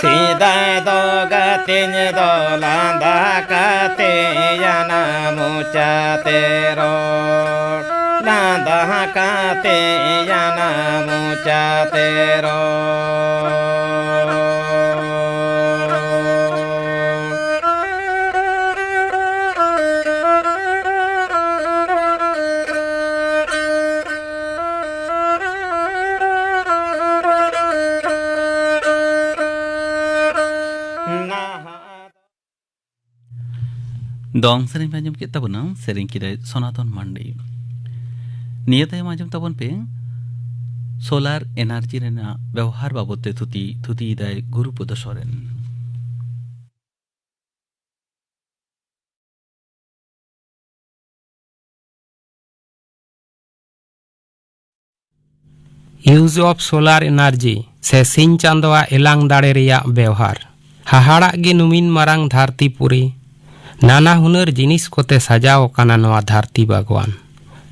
ᱥᱮᱫᱟᱭ ᱫᱚ ᱜᱟᱛᱮᱧ ᱫᱚ ᱞᱟᱸᱫᱟ ᱠᱟᱛᱮ ᱭᱟᱱᱟ ᱢᱚᱪᱟᱛᱮ ᱨᱚᱲ, ᱞᱟᱸᱫᱟ ᱠᱟᱛᱮ ᱭᱟᱱᱟ ᱢᱚᱪᱟᱛᱮ ᱨᱚᱲ᱾ ᱫᱚᱝ ᱥᱮᱨᱮᱧ ᱯᱮ ᱟᱸᱡᱚᱢ ᱠᱮᱫ ᱛᱟᱵᱚᱱᱟ, ᱥᱮᱨᱮᱧ ᱠᱮᱫᱟᱭ ᱥᱚᱱᱟᱛᱚᱱ ᱢᱟᱱᱰᱤ᱾ ᱱᱤᱭᱟᱹ ᱛᱟᱭᱚᱢ ᱟᱸᱡᱚᱢ ᱛᱟᱵᱚᱱ ᱯᱮ ᱥᱳᱞᱟᱨ ᱮᱱᱟᱨᱡᱤ ᱨᱮᱱᱟᱜ ᱵᱮᱣᱦᱟᱨ ᱵᱟᱵᱚᱫ ᱛᱮ ᱛᱷᱩᱛᱤ, ᱛᱷᱩᱛᱤᱭᱮᱫᱟᱭ ᱜᱩᱨᱩᱯᱚᱫᱚ Soren. Use of solar energy ᱥᱮ ᱥᱤᱧ ᱪᱟᱸᱫᱚᱣᱟᱜ ᱮᱞᱟᱝ ᱫᱟᱲᱮ ᱨᱮᱭᱟᱜ ᱵᱮᱣᱦᱟᱨ᱾ ᱦᱟᱦᱟᱲᱟᱜ ᱜᱮ ᱱᱩᱢᱤᱱ ᱢᱟᱨᱟᱝ ᱫᱷᱟᱹᱨᱛᱤ ᱯᱩᱨᱤ, ᱱᱟᱱᱟ ᱦᱩᱱᱟᱹᱨ ᱡᱤᱱᱤᱥ ᱠᱚᱛᱮ ᱥᱟᱡᱟᱣ ᱟᱠᱟᱱᱟ ᱱᱚᱣᱟ ᱫᱷᱟᱹᱨᱛᱤ ᱵᱟᱜᱽᱣᱟᱱ᱾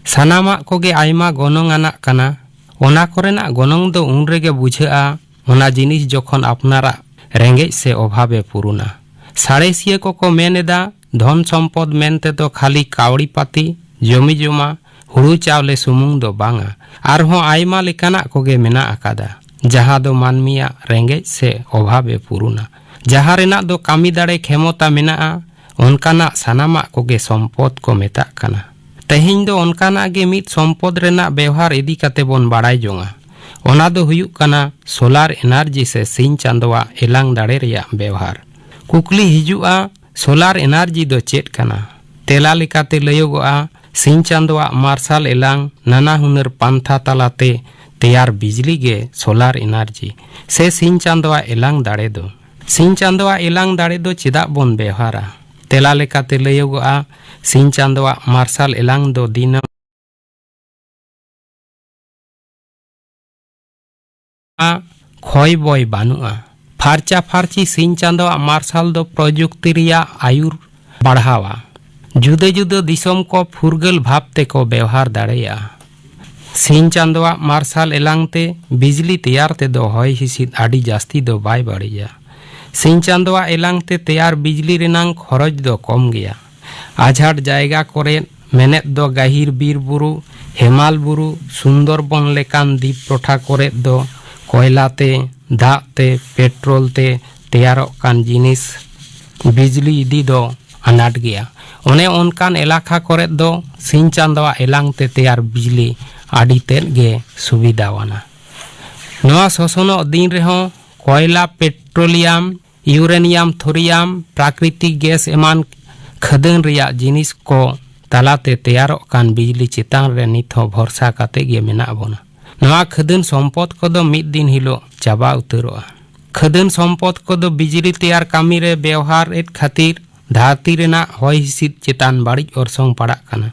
ᱥᱟᱱᱟᱢᱟᱜ ᱠᱚᱜᱮ ᱟᱭᱢᱟ ᱜᱚᱱᱚᱝ ᱟᱱᱟᱜ ᱠᱟᱱᱟ᱾ ᱚᱱᱟ ᱠᱚᱨᱮᱱᱟᱜ ᱜᱚᱱᱚᱝ ᱫᱚ ᱩᱱ ᱨᱮᱜᱮ ᱵᱩᱡᱷᱟᱹᱜᱼᱟ, ᱚᱱᱟ ᱡᱤᱱᱤᱥ ᱡᱚᱠᱷᱚᱱ ᱟᱯᱱᱟᱨᱟᱜ ᱨᱮᱸᱜᱮᱡ ᱥᱮ ᱚᱵᱷᱟᱵᱮ ᱯᱩᱨᱩᱱᱟ᱾ ᱥᱟᱬᱮᱥᱤᱭᱟᱹ ᱠᱚᱠᱚ ᱢᱮᱱ ᱮᱫᱟ, ᱫᱷᱚᱱ ᱥᱚᱢᱯᱚᱫ ᱢᱮᱱᱛᱮ ᱫᱚ ᱠᱷᱟᱹᱞᱤ ᱠᱟᱹᱣᱰᱤ ᱯᱟᱹᱛᱤ, ᱡᱚᱢᱤ ᱡᱚᱢᱟ, ᱦᱩᱲᱩ ᱪᱟᱣᱞᱮ ᱥᱩᱢᱩᱝ ᱫᱚ ᱵᱟᱝᱟ, ᱟᱨᱦᱚᱸ ᱟᱭᱢᱟ ᱞᱮᱠᱟᱱᱟᱜ ᱠᱚᱜᱮ ᱢᱮᱱᱟᱜ ᱟᱠᱟᱫᱟ, ᱡᱟᱦᱟᱸ ᱫᱚ ᱢᱟᱹᱱᱢᱤᱭᱟᱜ ᱨᱮᱸᱜᱮᱡ ᱥᱮ ᱚᱵᱷᱟᱵᱽ ᱮ ᱯᱩᱨᱩᱱᱟ᱾ ᱡᱟᱦᱟᱸ ᱨᱮᱱᱟᱜ ᱫᱚ ᱠᱟᱹᱢᱤ ᱫᱟᱲᱮ ᱠᱷᱮᱢᱚᱛᱟ ᱢᱮᱱᱟᱜᱼᱟ, ᱚᱱᱠᱟᱱᱟᱜ ᱥᱟᱱᱟᱢᱟᱜ ᱠᱚᱜᱮ ᱥᱚᱢᱯᱚᱫ ᱠᱚ ᱢᱮᱛᱟᱜ ᱠᱟᱱᱟ᱾ ᱛᱮᱦᱮᱧ ᱫᱚ ᱚᱱᱠᱟᱱᱟᱜ ᱜᱮ ᱢᱤᱫ ᱥᱚᱢᱯᱚᱫ ᱨᱮᱱᱟᱜ ᱵᱮᱣᱦᱟᱨ ᱤᱫᱤ ᱠᱟᱛᱮ ᱵᱚᱱ ᱵᱟᱲᱟᱭ ᱡᱚᱝᱟ᱾ ᱚᱱᱟ ᱫᱚ ᱦᱩᱭᱩᱜ ᱠᱟᱱᱟ ᱥᱳᱞᱟᱨ ᱮᱱᱟᱨᱡᱤ ᱥᱮ ᱥᱤᱧ ᱪᱟᱸᱫᱳᱣᱟᱜ ᱮᱞᱟᱝ ᱫᱟᱲᱮ ᱨᱮᱭᱟᱜ ᱵᱮᱣᱦᱟᱨ᱾ ᱠᱩᱠᱞᱤ ᱦᱤᱡᱩᱜᱼᱟ, ᱥᱳᱞᱟᱨ ᱮᱱᱟᱨᱡᱤ ᱫᱚ ᱪᱮᱫ ᱠᱟᱱᱟ? ᱛᱮᱞᱟ ᱞᱮᱠᱟᱛᱮ ᱞᱟᱹᱭᱚᱜᱚᱜᱼᱟ, ᱥᱤᱧ ᱪᱟᱸᱫᱳᱣᱟᱜ ᱢᱟᱨᱥᱟᱞ ᱮᱞᱟᱝ ᱱᱟᱱᱟ ᱦᱩᱱᱟᱹᱨ ᱯᱟᱱᱛᱷᱟ ᱛᱟᱞᱟᱛᱮ ᱛᱮᱭᱟᱨ ᱵᱤᱡᱽᱞᱤ ᱜᱮ ᱥᱳᱞᱟᱨ ᱮᱱᱟᱨᱡᱤ ᱥᱮ ᱥᱤᱧ ᱪᱟᱸᱫᱳᱣᱟᱜ ᱮᱞᱟᱝ ᱫᱟᱲᱮ ᱫᱚ᱾ ᱥᱤᱧ ᱪᱟᱸᱫᱳᱣᱟᱜ ᱮᱞᱟᱝ ᱫᱟᱲᱮ ᱫᱚ ᱪᱮᱫᱟᱜ ᱵᱚᱱ ᱵᱮᱣᱦᱟᱨᱟ? ᱛᱮᱞᱟ ᱞᱮᱠᱟᱛᱮ ᱞᱟᱹᱭᱚᱜᱚᱜᱼᱟ, ᱥᱤᱧ ᱪᱟᱸᱫᱳᱣᱟᱜ ᱢᱟᱨᱥᱟᱞ ᱮᱞᱟᱝ ᱫᱚ ᱫᱤᱱᱟᱹᱢ ᱠᱷᱚᱭ ᱵᱚᱭ ᱵᱟᱹᱱᱩᱜᱼᱟ᱾ ᱯᱷᱟᱨᱪᱟ ᱯᱷᱟᱨᱪᱤ ᱥᱤᱧ ᱪᱟᱸᱫᱳᱣᱟᱜ ᱢᱟᱨᱥᱟᱞ ᱫᱚ ᱯᱨᱚᱡᱩᱠᱛᱤ ᱨᱮᱭᱟᱜ ᱟᱭᱩᱨ ᱵᱟᱲᱦᱟᱣᱟ᱾ ᱡᱩᱫᱟᱹ ᱡᱩᱫᱟᱹ ᱫᱤᱥᱚᱢ ᱠᱚ ᱯᱷᱩᱨᱜᱟᱹᱞ ᱵᱷᱟᱵᱽ ᱛᱮᱠᱚ ᱵᱮᱣᱦᱟᱨ ᱫᱟᱲᱮᱭᱟᱜᱼᱟ᱾ ᱥᱤᱧ ᱪᱟᱸᱫᱳᱣᱟᱜ ᱢᱟᱨᱥᱟᱞ ᱮᱞᱟᱝ ᱛᱮ ᱵᱤᱡᱽᱞᱤ ᱛᱮᱭᱟᱨ ᱛᱮᱫᱚ ᱦᱚᱭ ᱦᱤᱸᱥᱤᱫ ᱟᱹᱰᱤ ᱡᱟᱹᱥᱛᱤ ᱫᱚ ᱵᱟᱭ ᱵᱟᱹᱲᱤᱡᱟ᱾ ᱥᱤᱧ ᱪᱟᱸᱫᱳᱣᱟᱜ ᱮᱞᱟᱝ ᱛᱮ ᱛᱮᱭᱟᱨ ᱵᱤᱡᱽᱞᱤ ᱨᱮᱱᱟᱝ ᱠᱷᱚᱨᱚᱪ ᱫᱚ ᱠᱚᱢ ᱜᱮᱭᱟ᱾ ᱟᱡᱷᱟᱴ ᱡᱟᱭᱜᱟ ᱠᱚᱨᱮ, ᱢᱮᱱᱮᱫ ᱫᱚ ᱜᱟᱹᱦᱤᱨ ᱵᱤᱨ ᱵᱩᱨᱩ, ᱦᱮᱢᱟᱞ ᱵᱩᱨᱩ, ᱥᱩᱱᱫᱚᱨᱵᱚᱱ ᱞᱮᱠᱟᱱ ᱫᱤᱯ ᱴᱚᱴᱷᱟ ᱠᱚᱨᱮᱫ ᱫᱚ ᱠᱚᱭᱞᱟ ᱛᱮ, ᱫᱟᱜ ᱛᱮ, ᱯᱮᱴᱨᱳᱞ ᱛᱮ ᱛᱮᱭᱟᱨᱚᱜ ᱠᱟᱱ ᱡᱤᱱᱤᱥ ᱵᱤᱡᱽᱞᱤ ᱤᱫᱤ ᱫᱚ ᱟᱱᱟᱴ ᱜᱮᱭᱟ᱾ ᱚᱱᱮ ᱚᱱᱠᱟᱱ ᱮᱞᱟᱠᱟ ᱠᱚᱨᱮᱫ ᱫᱚ ᱥᱤᱧ ᱪᱟᱸᱫᱳᱣᱟᱜ ᱮᱞᱟᱝ ᱛᱮ ᱛᱮᱭᱟᱨ ᱵᱤᱡᱽᱞᱤ ᱟᱹᱰᱤ ᱛᱮᱫ ᱜᱮ ᱥᱩᱵᱤᱫᱷᱟᱣᱟᱱᱟ᱾ ᱱᱚᱣᱟ ᱥᱚᱥᱚᱱᱚᱜ ᱫᱤᱱ ᱨᱮᱦᱚᱸ ᱠᱚᱭᱞᱟ, ᱯᱮᱴᱨᱳᱞᱤᱭᱟᱢ, ᱤᱭᱩᱨᱮᱱᱤᱭᱟᱢ, ᱛᱷᱳᱨᱤᱭᱟᱢ, ᱯᱨᱟᱠᱨᱤᱛᱤᱠ ᱜᱮᱥ ᱮᱢᱟᱱ ᱠᱷᱟᱹᱫᱟᱹᱱ ᱨᱮᱭᱟᱜ ᱡᱤᱱᱤᱥ ᱠᱚ ᱛᱟᱞᱟᱛᱮ ᱛᱮᱭᱟᱨᱚᱜ ᱠᱟᱱ ᱵᱤᱡᱽᱞᱤ ᱪᱮᱛᱟᱱ ᱨᱮ ᱱᱤᱛ ᱦᱚᱸ ᱵᱷᱚᱨᱥᱟ ᱠᱟᱛᱮ ᱜᱮ ᱢᱮᱱᱟᱜ ᱵᱚᱱᱟ᱾ ᱱᱚᱣᱟ ᱠᱷᱟᱹᱫᱟᱹᱱ ᱥᱚᱢᱯᱚᱫ ᱠᱚᱫᱚ ᱢᱤᱫ ᱫᱤᱱ ᱦᱤᱞᱳᱜ ᱪᱟᱵᱟ ᱩᱛᱟᱹᱨᱚᱜᱼᱟ᱾ ᱠᱷᱟᱹᱫᱟᱹᱱ ᱥᱚᱢᱯᱚᱫ ᱠᱚᱫᱚ ᱵᱤᱡᱽᱞᱤ ᱛᱮᱭᱟᱨ ᱠᱟᱹᱢᱤ ᱨᱮ ᱵᱮᱣᱦᱟᱨ ᱮᱫ ᱠᱷᱟᱹᱛᱤᱨ ᱫᱷᱟᱹᱨᱛᱤ ᱨᱮᱱᱟᱜ ᱦᱚᱭ ᱦᱤᱸᱥᱤᱫ ᱪᱮᱛᱟᱱ ᱵᱟᱹᱲᱤᱡ ᱚᱨᱥᱚᱝ ᱯᱟᱲᱟᱜ ᱠᱟᱱᱟ᱾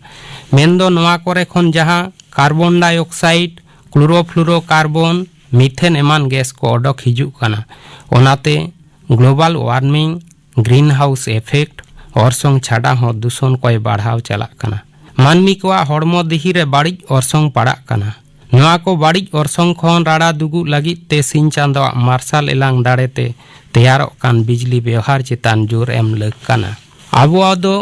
ᱢᱮᱱᱫᱚ ᱱᱚᱣᱟ ᱠᱚᱨᱮ ᱠᱷᱚᱱ ᱡᱟᱦᱟᱸ ᱠᱟᱨᱵᱚᱱ ᱰᱟᱭ ᱚᱠᱥᱟᱭᱤᱰ, ᱠᱞᱳᱨᱳᱯᱷᱞᱳᱨᱳᱠᱟᱨᱵᱚᱱ, ᱢᱤᱛᱷᱮᱱ ᱮᱢᱟᱱ ᱜᱮᱥ ᱠᱚ ᱚᱰᱚᱠ ᱦᱤᱡᱩᱜ ᱠᱟᱱᱟ᱾ ᱚᱱᱟᱛᱮ global warming, green house effect ᱚᱨᱥᱚᱝ ᱪᱷᱟᱰᱟ ᱦᱚᱸ ᱫᱩᱥᱚᱱ ᱠᱚᱭ ᱵᱟᱲᱦᱟᱣ ᱪᱟᱞᱟᱜ ᱠᱟᱱᱟ᱾ ᱢᱟᱹᱱᱢᱤ ᱠᱚᱣᱟᱜ ᱦᱚᱲᱢᱚ ᱫᱤᱦᱤ ᱨᱮ ᱵᱟᱹᱲᱤᱡ ᱚᱨᱥᱚᱝ ᱯᱟᱲᱟᱜ ᱠᱟᱱᱟ᱾ ᱱᱚᱣᱟ ᱠᱚ ᱵᱟᱹᱲᱤᱡ ᱚᱨᱥᱚᱝ ᱠᱷᱚᱱ ᱨᱟᱲᱟ ᱫᱩᱜᱩᱜ ᱞᱟᱹᱜᱤᱫ ᱛᱮ ᱥᱤᱧ ᱪᱟᱸᱫᱚᱣᱟᱜ ᱢᱟᱨᱥᱟᱞ ᱮᱞᱟᱝ ᱫᱟᱲᱮ ᱛᱮ ᱛᱮᱭᱟᱨᱚᱜ ᱠᱟᱱ ᱵᱤᱡᱽᱞᱤ ᱵᱮᱣᱦᱟᱨ ᱪᱮᱛᱟᱱ ᱡᱳᱨ ᱮᱢ ᱞᱟᱹᱠ ᱠᱟᱱᱟ᱾ ᱟᱵᱚ ᱫᱚ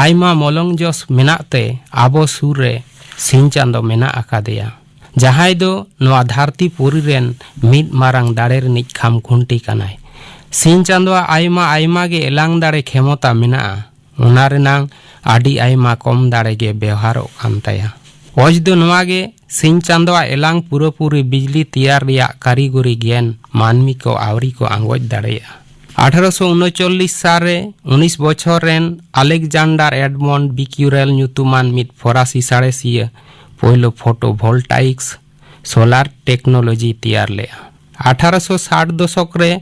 ᱟᱭᱢᱟ ᱢᱚᱞᱚᱝ ᱡᱚᱥ ᱢᱮᱱᱟᱜ ᱛᱮ ᱟᱵᱚ ᱥᱩᱨ ᱨᱮ ᱥᱤᱧ ᱪᱟᱸᱫᱚ ᱢᱮᱱᱟᱜ ᱟᱠᱟᱫᱮᱭᱟ, ᱡᱟᱦᱟᱸᱭ ᱫᱚ ᱱᱚᱣᱟ ᱫᱷᱟᱹᱨᱛᱤ ᱯᱩᱨᱤ ᱨᱮᱱ ᱢᱤᱫ ᱢᱟᱨᱟᱝ ᱫᱟᱲᱮ ᱨᱤᱱᱤᱡ ᱠᱷᱟᱢ ᱠᱷᱩᱱᱴᱤ ᱠᱟᱱᱟᱭ᱾ ᱥᱤᱧ ᱪᱟᱸᱫᱚᱣᱟᱜ ᱟᱭᱢᱟ ᱟᱭᱢᱟ ᱜᱮ ᱮᱞᱟᱝ ᱫᱟᱲᱮ ᱠᱷᱮᱢᱚᱛᱟ ᱢᱮᱱᱟᱜᱼᱟ, ᱚᱱᱟ ᱨᱮᱱᱟᱝ ᱟᱹᱰᱤ ᱟᱭᱢᱟ ᱠᱚᱢ ᱫᱟᱲᱮ ᱜᱮ ᱵᱮᱣᱦᱟᱨᱚᱜ ᱠᱟᱱ ᱛᱟᱭᱟ᱾ ᱚᱡᱽ ᱫᱚ ᱱᱚᱣᱟ ᱜᱮ, ᱥᱤᱧ ᱪᱟᱸᱫᱚᱣᱟᱜ ᱮᱞᱟᱝ ᱯᱩᱨᱟᱹᱯᱩᱨᱤ ᱵᱤᱡᱽᱞᱤ ᱛᱮᱭᱟᱨ ᱨᱮᱭᱟᱜ ᱠᱟᱹᱨᱤᱜᱚᱨᱤ ᱜᱮᱭᱟᱱ ᱢᱟᱹᱱᱢᱤ ᱠᱚ ᱟᱹᱣᱨᱤ ᱠᱚ ᱟᱸᱜᱚᱪ ᱫᱟᱲᱮᱭᱟᱜᱼᱟ᱾ ᱟᱴᱷᱟᱨᱚᱥᱚ ᱩᱱᱩᱪᱚᱞᱞᱤᱥ ᱥᱟᱞ ᱨᱮ ᱩᱱᱤᱥ ᱵᱚᱪᱷᱚᱨ ᱨᱮᱱ ᱟᱞᱮᱠᱡᱟᱱᱰᱟᱨ ᱮᱰᱢᱚᱱᱰ ᱵᱤᱠᱭᱩᱨᱮᱞ ᱧᱩᱛᱩᱢᱟᱱ ᱢᱤᱫ ᱯᱷᱚᱨᱟᱥᱤ ᱥᱟᱬᱮᱥᱤᱭᱟᱹ ᱯᱳᱭᱞᱳ ᱯᱷᱳᱴᱳ ᱵᱷᱳᱞᱴᱟᱭᱤᱠᱥ ᱥᱳᱞᱟᱨ ᱴᱮᱠᱱᱳᱞᱚᱡᱤ ᱛᱮᱭᱟᱨ ᱞᱮᱫᱼᱟ᱾ ᱟᱴᱷᱟᱨᱚᱥᱚ ᱥᱟᱴ ᱫᱚᱥᱚᱠ ᱨᱮ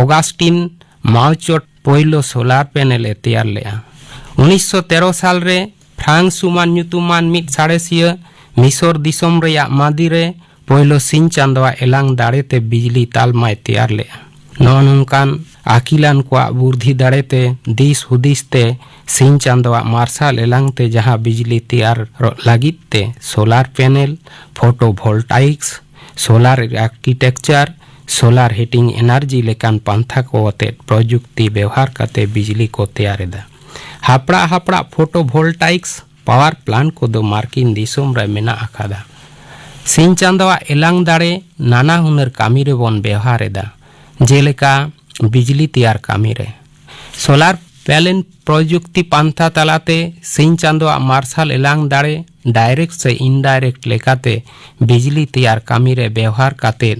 ᱚᱜᱟᱥᱴᱤᱱ ᱢᱟᱣᱪᱚᱴ ᱯᱳᱭᱞᱳ ᱥᱳᱞᱟᱨ ᱯᱮᱱᱮᱞ ᱮ ᱛᱮᱭᱟᱨ ᱞᱮᱫᱼᱟ᱾ ᱩᱱᱤᱥᱥᱚ ᱛᱮᱨᱚ ᱥᱟᱞ ᱨᱮ ᱯᱷᱨᱟᱝᱥ ᱥᱩᱢᱟᱱ ᱧᱩᱛᱩᱢᱟᱱ ᱢᱤᱫ ᱥᱟᱬᱮᱥᱤᱭᱟᱹ ᱢᱤᱥᱚᱨ ᱫᱤᱥᱚᱢ ᱨᱮᱭᱟᱜ ᱢᱟᱫᱤ ᱨᱮ ᱯᱳᱭᱞᱳ ᱥᱤᱧ ᱪᱟᱸᱫᱚᱣᱟᱜ ᱮᱞᱟᱝ ᱫᱟᱲᱮ ᱛᱮ ᱵᱤᱡᱽᱞᱤ ᱛᱟᱞᱢᱟᱭ ᱛᱮᱭᱟᱨ ᱞᱮᱫᱼᱟ᱾ ᱱᱚᱜᱼᱚ ᱱᱚᱝᱠᱟᱱ ᱟᱹᱠᱤᱞᱟᱱ ᱠᱚᱣᱟᱜ ᱵᱩᱨᱫᱷᱤ ᱫᱟᱲᱮ ᱛᱮ ᱫᱤᱥ ᱦᱩᱫᱤᱥ ᱛᱮ ᱥᱤᱧ ᱪᱟᱸᱫᱚᱣᱟᱜ ᱢᱟᱨᱥᱟᱞ ᱮᱞᱟᱝ ᱛᱮ ᱡᱟᱦᱟᱸ ᱵᱤᱡᱽᱞᱤ ᱛᱮᱭᱟᱨᱚᱜ ᱞᱟᱹᱜᱤᱫ ᱛᱮ solar panel, photovoltaics, solar architecture, solar heating energy ᱞᱮᱠᱟᱱ ᱯᱟᱱᱛᱷᱟ ᱠᱚ ᱟᱛᱮᱫ ᱯᱨᱚᱡᱩᱠᱛᱤ ᱵᱮᱣᱦᱟᱨ ᱠᱟᱛᱮ ᱵᱤᱡᱽᱞᱤ ᱠᱚ ᱛᱮᱭᱟᱨ ᱮᱫᱟ᱾ ᱦᱟᱯᱲᱟᱜ ᱦᱟᱯᱲᱟᱜ ᱯᱷᱳᱴᱳ ᱵᱷᱳᱞᱴᱟᱭᱤᱠᱥ ᱯᱟᱣᱟᱨ ᱯᱞᱟᱱᱴ ᱠᱚᱫᱚ ᱢᱟᱨᱠᱤᱱ ᱫᱤᱥᱚᱢ ᱨᱮ ᱢᱮᱱᱟᱜ ᱟᱠᱟᱫᱟ᱾ ᱥᱤᱧ ᱪᱟᱸᱫᱚᱣᱟᱜ ᱮᱞᱟᱝ ᱫᱟᱲᱮ ᱱᱟᱱᱟ ᱦᱩᱱᱟᱹᱨ ᱠᱟᱹᱢᱤ ᱨᱮᱵᱚᱱ ᱵᱮᱣᱦᱟᱨ ᱮᱫᱟ, ᱡᱮᱞᱮᱠᱟ ᱵᱤᱡᱽᱞᱤ ᱛᱮᱭᱟᱨ ᱠᱟᱹᱢᱤ ᱨᱮ᱾ ᱥᱳᱞᱟᱨ ᱯᱮᱱᱮᱞ ᱯᱨᱚᱡᱩᱠᱛᱤ ᱯᱟᱱᱛᱷᱟ ᱛᱟᱞᱟᱛᱮ ᱥᱤᱧ ᱪᱟᱸᱫᱚᱣᱟᱜ ᱢᱟᱨᱥᱟᱞ ᱮᱞᱟᱝ ᱫᱟᱲᱮ ᱰᱟᱭᱨᱮᱠᱴ ᱥᱮ ᱤᱱᱰᱟᱭᱨᱮᱠᱴ ᱞᱮᱠᱟᱛᱮ ᱵᱤᱡᱽᱞᱤ ᱛᱮᱭᱟᱨ ᱠᱟᱹᱢᱤ ᱨᱮ ᱵᱮᱣᱦᱟᱨ ᱠᱟᱛᱮ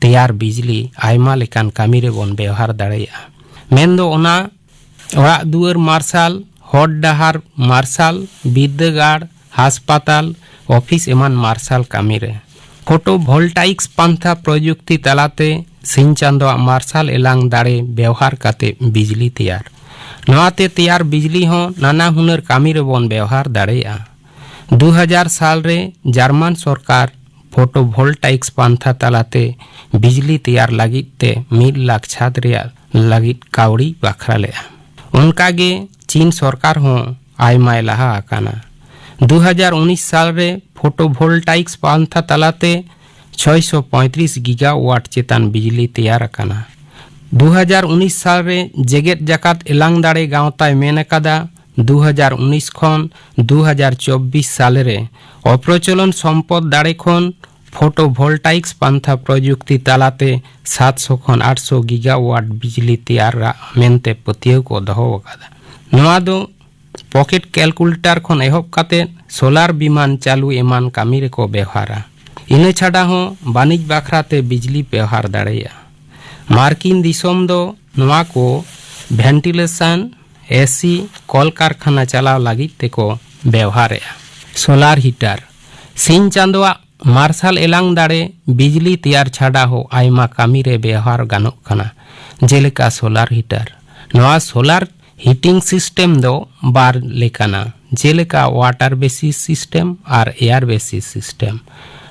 ᱛᱮᱭᱟᱨ ᱵᱤᱡᱽᱞᱤ ᱟᱭᱢᱟ ᱞᱮᱠᱟᱱ ᱠᱟᱹᱢᱤ ᱨᱮᱵᱚᱱ ᱵᱮᱣᱦᱟᱨ ᱫᱟᱲᱮᱭᱟᱜᱼᱟ᱾ ᱢᱮᱱᱫᱚ ᱚᱱᱟ ᱚᱲᱟᱜ ᱫᱩᱣᱟᱹᱨ ᱢᱟᱨᱥᱟᱞ, ᱦᱚᱨ ᱰᱟᱦᱟᱨ ᱢᱟᱨᱥᱟᱞ, ᱵᱤᱨᱫᱟᱹᱜᱟᱲ, ᱦᱟᱥᱯᱟᱛᱟᱞ, ᱚᱯᱷᱤᱥ ᱮᱢᱟᱱ ᱢᱟᱨᱥᱟᱞ ᱠᱟᱹᱢᱤ ᱨᱮ᱾ ᱯᱷᱳᱴᱳ ᱵᱷᱳᱞᱴᱟᱭᱤᱠᱥ ᱯᱟᱱᱛᱷᱟ ᱯᱨᱚᱡᱩᱠᱛᱤ ᱛᱟᱞᱟᱛᱮ ᱥᱤᱧ ᱪᱟᱸᱫᱚᱣᱟᱜ ᱢᱟᱨᱥᱟᱞ ᱮᱞᱟᱝ ᱫᱟᱲᱮ ᱵᱮᱣᱦᱟᱨ ᱠᱟᱛᱮ ᱵᱤᱡᱽᱞᱤ ᱛᱮᱭᱟᱨ᱾ ᱱᱚᱣᱟᱛᱮ ᱛᱮᱭᱟᱨ ᱵᱤᱡᱽᱞᱤ ᱦᱚᱸ ᱱᱟᱱᱟ ᱦᱩᱱᱟᱹᱨ ᱠᱟᱹᱢᱤ ᱨᱮᱵᱚᱱ ᱵᱮᱣᱦᱟᱨ ᱫᱟᱲᱮᱭᱟᱜᱼᱟ᱾ ᱫᱩ ᱦᱟᱡᱟᱨ ᱥᱟᱞ ᱨᱮ ᱡᱟᱨᱢᱟᱱ ᱥᱚᱨᱠᱟᱨ ᱯᱷᱳᱴᱳ ᱵᱷᱳᱞᱴᱟᱭᱤᱠᱥ ᱯᱟᱱᱛᱷᱟ ᱛᱟᱞᱟᱛᱮ ᱵᱤᱡᱽᱞᱤ ᱛᱮᱭᱟᱨ ᱞᱟᱹᱜᱤᱫ ᱛᱮ ᱢᱤᱫ ᱞᱟᱠᱷ ᱪᱷᱟᱫᱽ ᱨᱮᱭᱟᱜ ᱞᱟᱹᱜᱤᱫ ᱠᱟᱹᱣᱰᱤ ᱵᱟᱠᱷᱨᱟ ᱞᱮᱫᱼᱟ᱾ ᱚᱱᱠᱟᱜᱮ ᱪᱤᱱ ᱥᱚᱨᱠᱟᱨ ᱦᱚᱸ ᱟᱭᱢᱟᱭ ᱞᱟᱦᱟ ᱟᱠᱟᱱᱟ᱾ ᱫᱩ ᱦᱟᱡᱟᱨ ᱩᱱᱤᱥ ᱥᱟᱞ ᱨᱮ ᱯᱷᱳᱴᱳᱵᱷᱳᱞᱴᱟᱭᱤᱠᱥ ᱯᱟᱱᱛᱷᱟ ᱛᱟᱞᱟᱛᱮ ᱪᱷᱚᱭᱥᱚ ᱯᱚᱸᱭᱛᱨᱤᱥ ᱜᱤᱜᱟᱣᱟᱴ ᱪᱮᱛᱟᱱ ᱵᱤᱡᱽᱞᱤ ᱛᱮᱭᱟᱨ ᱟᱠᱟᱱᱟ᱾ ᱫᱩ ᱦᱟᱡᱟᱨ ᱩᱱᱤᱥ ᱥᱟᱞ ᱨᱮ ᱡᱮᱜᱮᱛ ᱡᱟᱠᱟᱛ ᱮᱞᱟᱝ ᱫᱟᱲᱮ ᱜᱟᱶᱛᱟᱭ ᱢᱮᱱ ᱟᱠᱟᱫᱟ, ᱫᱩ ᱦᱟᱡᱟᱨ ᱩᱱᱤᱥ ᱠᱷᱚᱱ ᱫᱩ ᱦᱟᱡᱟᱨ ᱪᱚᱵᱵᱤᱥ ᱥᱟᱞ ᱨᱮ ᱚᱯᱨᱚᱪᱚᱞᱚᱱ ᱥᱚᱢᱯᱚᱫ ᱫᱟᱲᱮ ᱠᱷᱚᱱ ᱯᱷᱳᱴᱳᱵᱷᱳᱞᱴᱟᱭᱤᱠᱥ ᱯᱟᱱᱛᱷᱟ ᱯᱨᱚᱡᱩᱠᱛᱤ ᱛᱟᱞᱟᱛᱮ ᱥᱟᱛᱥᱚ ᱠᱷᱚᱱ ᱟᱴᱥᱚ ᱜᱤᱜᱟᱣᱟᱴ ᱵᱤᱡᱽᱞᱤ ᱛᱮᱭᱟᱨᱟ ᱢᱮᱱᱛᱮ ᱯᱟᱹᱛᱭᱟᱹᱣ ᱠᱚ ᱫᱚᱦᱚ ᱟᱠᱟᱫᱟ᱾ ᱱᱚᱣᱟ ᱫᱚ ᱯᱚᱠᱮᱴ ᱠᱮᱞᱠᱩᱞᱮᱴᱟᱨ ᱠᱷᱚᱱ ᱮᱦᱚᱵ ᱠᱟᱛᱮ ᱥᱳᱞᱟᱨ ᱵᱤᱢᱟᱱ ᱪᱟᱹᱞᱩ ᱮᱢᱟᱱ ᱠᱟᱹᱢᱤ ᱨᱮᱠᱚ ᱵᱮᱣᱦᱟᱨᱟ᱾ ᱤᱱᱟᱹ ᱪᱷᱟᱰᱟ ᱦᱚᱸ ᱵᱟᱹᱱᱤᱡᱽ ᱵᱟᱠᱷᱨᱟ ᱛᱮ ᱵᱤᱡᱽᱞᱤ ᱵᱮᱣᱦᱟᱨ ᱫᱟᱲᱮᱭᱟᱜᱼᱟ᱾ ᱢᱟᱨᱠᱤᱱ ᱫᱤᱥᱚᱢ ᱫᱚ ᱱᱚᱣᱟ ᱠᱚ ᱵᱷᱮᱱᱴᱤᱞᱮᱥᱚᱱ, ᱮᱥᱤ, ᱠᱚᱞᱠᱟᱨᱠᱷᱟᱱᱟ ᱪᱟᱞᱟᱣ ᱞᱟᱹᱜᱤᱫ ᱛᱮᱠᱚ ᱵᱮᱣᱦᱟᱨᱮᱜᱼᱟ᱾ ᱥᱳᱞᱟᱨ ᱦᱤᱴᱟᱨ, ᱥᱤᱧ ᱪᱟᱸᱫᱳᱣᱟᱜ ᱢᱟᱨᱥᱟᱞ ᱮᱞᱟᱝ ᱫᱟᱲᱮ ᱵᱤᱡᱽᱞᱤ ᱛᱮᱭᱟᱨ ᱪᱷᱟᱰᱟ ᱦᱚᱸ ᱟᱭᱢᱟ ᱠᱟᱹᱢᱤ ᱨᱮ ᱵᱮᱣᱦᱟᱨ ᱜᱟᱱᱚᱜ ᱠᱟᱱᱟ, ᱡᱮᱞᱮᱠᱟ ᱥᱳᱞᱟᱨ ᱦᱤᱴᱟᱨ᱾ ᱱᱚᱣᱟ ᱥᱳᱞᱟᱨ ᱦᱤᱴᱤᱝ ᱥᱤᱥᱴᱮᱢ ᱫᱚ ᱵᱟᱨ ᱞᱮᱠᱟᱱᱟ, ᱡᱮᱞᱮᱠᱟ ᱣᱟᱴᱟᱨ ᱵᱮᱥᱤᱥ ᱥᱤᱥᱴᱮᱢ ᱟᱨ ᱮᱭᱟᱨ ᱵᱮᱥᱤᱥ ᱥᱤᱥᱴᱮᱢ᱾